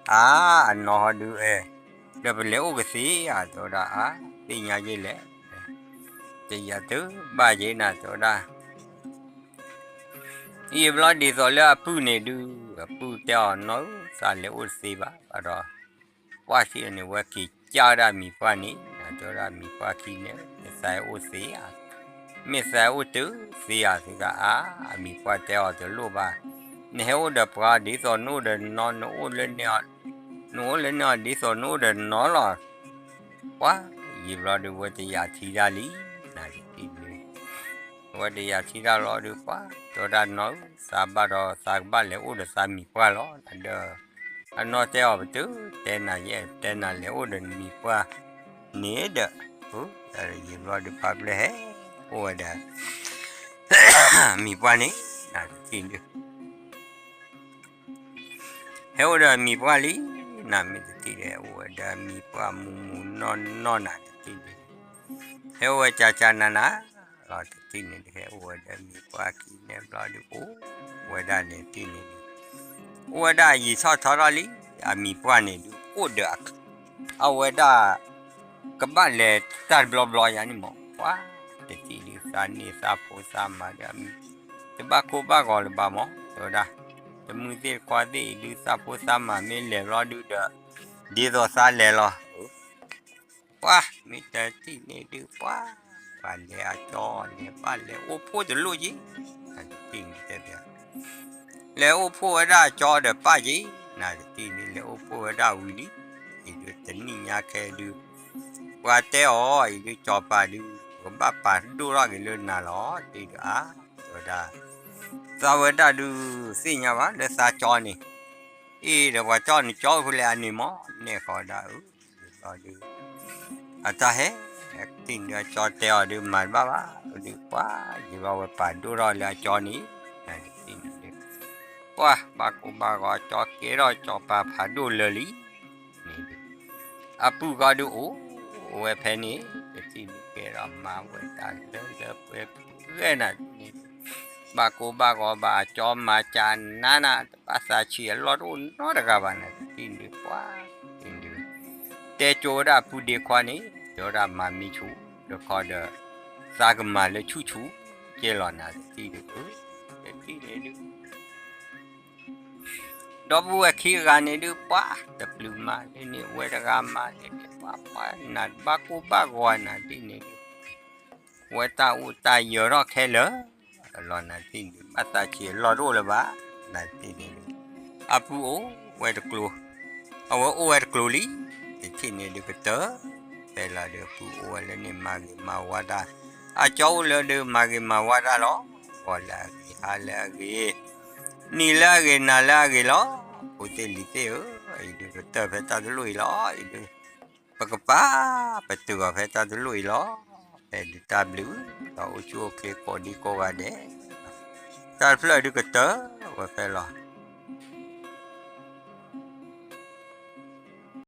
အါ အနီၢ်ဟီဒုးအဲၣ် ဒီးပလဲၤအိၣ်ကသ့ဧါ တဲဝဲဒၣ် အါ သ့ၣ်ညါယ့လဲၣ် တယၤတဘၣ်ယ့နၤ တဲဝဲဒၣ် ယံာ်ဘျီဒ်သိးလၢအပုၢ်န့ၣ်ဒုး အပုၢ်တဲအီၤ နီၢ်ဧၢ သးလဲၤအိၣ်တသ့ဘၣ် ဘၣ်ဒီး ပှၢ်ထံၣ်န့ၣ် ဝဲက့ၤကၢ်ဝဲဒၣ်မံၤပှၢ်န့ၣ် တဲဝဲဒၣ်မံၤပှၢ်ခံန့ၣ် မ့ၢ်သးအိၣ်သ့ဧါ မ့ၢ်သးအိၣ်တသ့ဧါ သုကအါ အမံၤပှၢ်တဲအီၤတလိၣ်ဘၣ် နဟဲအိၣ်ဒီးပှၤဒ်သိးနအိၣ်ဒီးနီၢ် နအိၣ်လၢန့ၣ်အီၤ နအိၣ်လၢန့ၣ်အီၤဒ်သိးနအိၣ်ဒီးနီၢ်လီၤ ပှၢ် ယံာ်ဘျီဒုး ဝဲတယၤထံၣ်တၢ်လံ နၤတထံၣ်န့ၣ် ဝဲတယၤထံၣ်တၢ်လီၤဒုး ပှၢ်တဲဝဲဒၣ် နီၢ်ဧၢ သးဘၣ်ဒီး သးကဘၣ်လဲၤအိၣ်ဒီးသးမံၤပှၢ်လီၤ ဒီး အနီၢ်တဲအီၤ ပတတဲနၤယဲ တဲနၤလဲၤအိၣ်ဒီးနမံၤပှၢ်န့ၣ်ဒီး ယံာ်ဘျီဒုး ဖါပျဲၢ်ဟဲ အိၣ်ဝဲဒီး မံၤပှၢ်န့ၣ် နၤတထံၣ်ဒုး ဟဲအိၣ်ဒီးမံၤပှၢ်လံ နၤမ့ၢ်တထံၣ်ဒီး အိၣ်ဝဲဒီးမံၤပှၢ်မူးမူးနီၢ်နီၢ် နၤတထံၣ်န့ၣ် ဟဲအိၣ်ဝဲကၠၢကၠၢနၤနၤ လီၤတထံၣ်န့ၣ်ဒုး ဟဲအိၣ်ဝဲဒီးမံၤပှၢ်ခံန့ၣ်ဘျီဒုး အိၣ်ဝဲဒၣ်န့ၣ်တထံၣ်န့ၣ်ဒုး အိၣ်ဝဲဒၣ်ယံာ်ထီၣ်ထီထီၣ်လံ အမံၤပှၢ်န့ၣ်ဒုး အိၣ်ဒီး အဝဲဒၣ် ကဘၣ်လဲၤတၢ်တဘျီဘျီယါန့ၣ်မး ပှၢ်တထံၣ်ဒုး သးန့ၢ်သးဖိသးမါဒီး တဘၣ်ကိၢ်ဘၣ်ဂီၤလၢၤဘၣ်မး တဲဝဲဒၣ် တမုၢ်သ့ၣ်တခွါသ့ၣ်အံၤဒုး သးဖိသးမါမ့ၢ်လဲၤဘျီဒုးဒီး ဒ်သိးသးလဲၤလီၤ ပှၢ်မ့ၢ်တထံၣ်န့ၣ်ဒုး ပှၢ် ပှၤလဲၤအကၠီန့ၣ် ဘၣ်လဲၤအိၣ်ဖှိၣ်တလိၣ်က့ၤ နၤတထံၣ်န့ၣ်တဲ လဲၤအိၣ်ဖှိၣ်ဝဲဒၣ်အကၠီဒီးပၢ်က့ၤ နၤတထံၣ်န့ၣ် လဲၤအိၣ်ဖှိၣ်ဝဲဒၣ်ဝံၤလံ အံၤဒုးတနံၣ်ညါခဲဒုး ပှၤတဲအီၤ အံၤဒုးစီၤပၤဒုး ပကဘၣ်ပာ်ဒိၣ်ထီၣ်က့ၤလၢနၤလီၤ တဲဝဲဒၣ် သးဝဲဒၣ်ဒုးသ့ၣ်ညါဘၣ်လၢသးကၠီန့ၣ် အံၤဒီးပှၤကၠီန့ၣ်ကၠီဖဲလဲၣ်အန့ၣ်မး နဲၣ်ဃီဒၣ်အုး ဒ်သိးဒုး အတၢ်ဟဲ တထံၣ်န့ၣ်ဒုး အကၠီတဲအီၤဒုး မၤတဘၣ်ဘၣ် ဒုးပှၢ် ယံာ်ဘျီဝဲပာ်ဒိၣ်ထီၣ်လၢအကၠီန့ၣ် နၤတထံၣ်န့ၣ်ဒုး ပှၢ် ဘၣ်ကိၢ်ဘၣ်ဂီၤကၠီကဲထီၣ်စီၤပၤဖးဒိၣ်လၢာ်လံ န့ၣ်ဒုး အပုၢ်ဃီဒုးအိၣ်ဝဲဖဲန့ၣ် တထံၣ်န့ၣ်ကဲထီၣ်မၤဝဲတၢ်လၢလၢပှဲၤပှဲၤနၤတထံၣ်န့ၣ်ဒုး ဘၣ်ကိၢ်ဘၣ်ဂီၤဘၣ်အကၠီမၤကၢ်နးနး တဘၣ်သးဆံးအလီၢ်တအိၣ်နီတဂၤဘၣ် နၤတထံၣ်န့ၣ်ဒုး ပှၢ် တထံၣ်န့ၣ်ဒုး တဲကၠိဝဲဒၣ်အပုၢ်ဒ့ခွါန့ၣ် တဲဝဲဒၣ်မၤမံဆူၣ် တခီဒီး သးကမၤလၢဆူၣ်ဆူၣ်ကဲလီၤ နၤတထံၣ်ဒုး တထံၣ်န့ၣ်ဒုး ဒီပုၢ်ဝဲၢ်ခံဂၤန့ၣ်ဒုး ပှၢ်တပျုာ်မၤလၢန့ၣ် ဝဲတဂၤမၤလၢန့ၣ် ပှၢ်ပှၢ်နၤတဘၣ်ကိၢ်ဘၣ်ဂီၤနၤတထံၣ်န့ၣ်ဒုး ဝဲတၢ်အိၣ်တၢ်ယၢၤထီၣ်ခဲလၢာ်လီၤ နၤတထံၣ်န့ၣ် ဘၣ်သးဆံးအလီၢ်တအိၣ်လၢၤဘၣ် နၤတထံၣ်န့ၣ်ဒုး အပုၢ်အိၣ်ဝဲတကျိၤ အဝဲအိၣ်ဝဲတကျိၤလံ တထံၣ်န့ၣ်ဒုးကတၢၢ် ဖဲလီၤဒုး အပုၢ်အိၣ်ဝဲလၢန့ၣ်မၤဂ့ၤမၤဝါတၢ် အကၠီအိၣ်လၢဒုးမၤဂ့ၤမၤဝါတၢ်လီၤ ဂီၤလၢအဂ့ၤ ဟါလၢအဂ့ၤ နံၤလၢအဂ့ၤ နၤလၢအဂ့ၤလီၤ ဖိသ့ၣ်လံၤသ့ၣ်ဧၢ, အံၤဒုးကတၢၢ်ဖဲတၢ်တလိၣ်အံၤလီၤ, အံၤဒုး ပကပာ်ပတုာ်အီၤဖဲတၢ်တလိၣ်အံၤလီၤ. ဖဲဒုးတၢ်ဘျုး, ဒီးအိၣ်ဆူၣ်အိၣ်ချ့ကိးဒံကိးဂၤဒဲး, တၢ်တဖျၢၣ်ဒုးကတၢၢ်ဝဲဖဲလီၤ.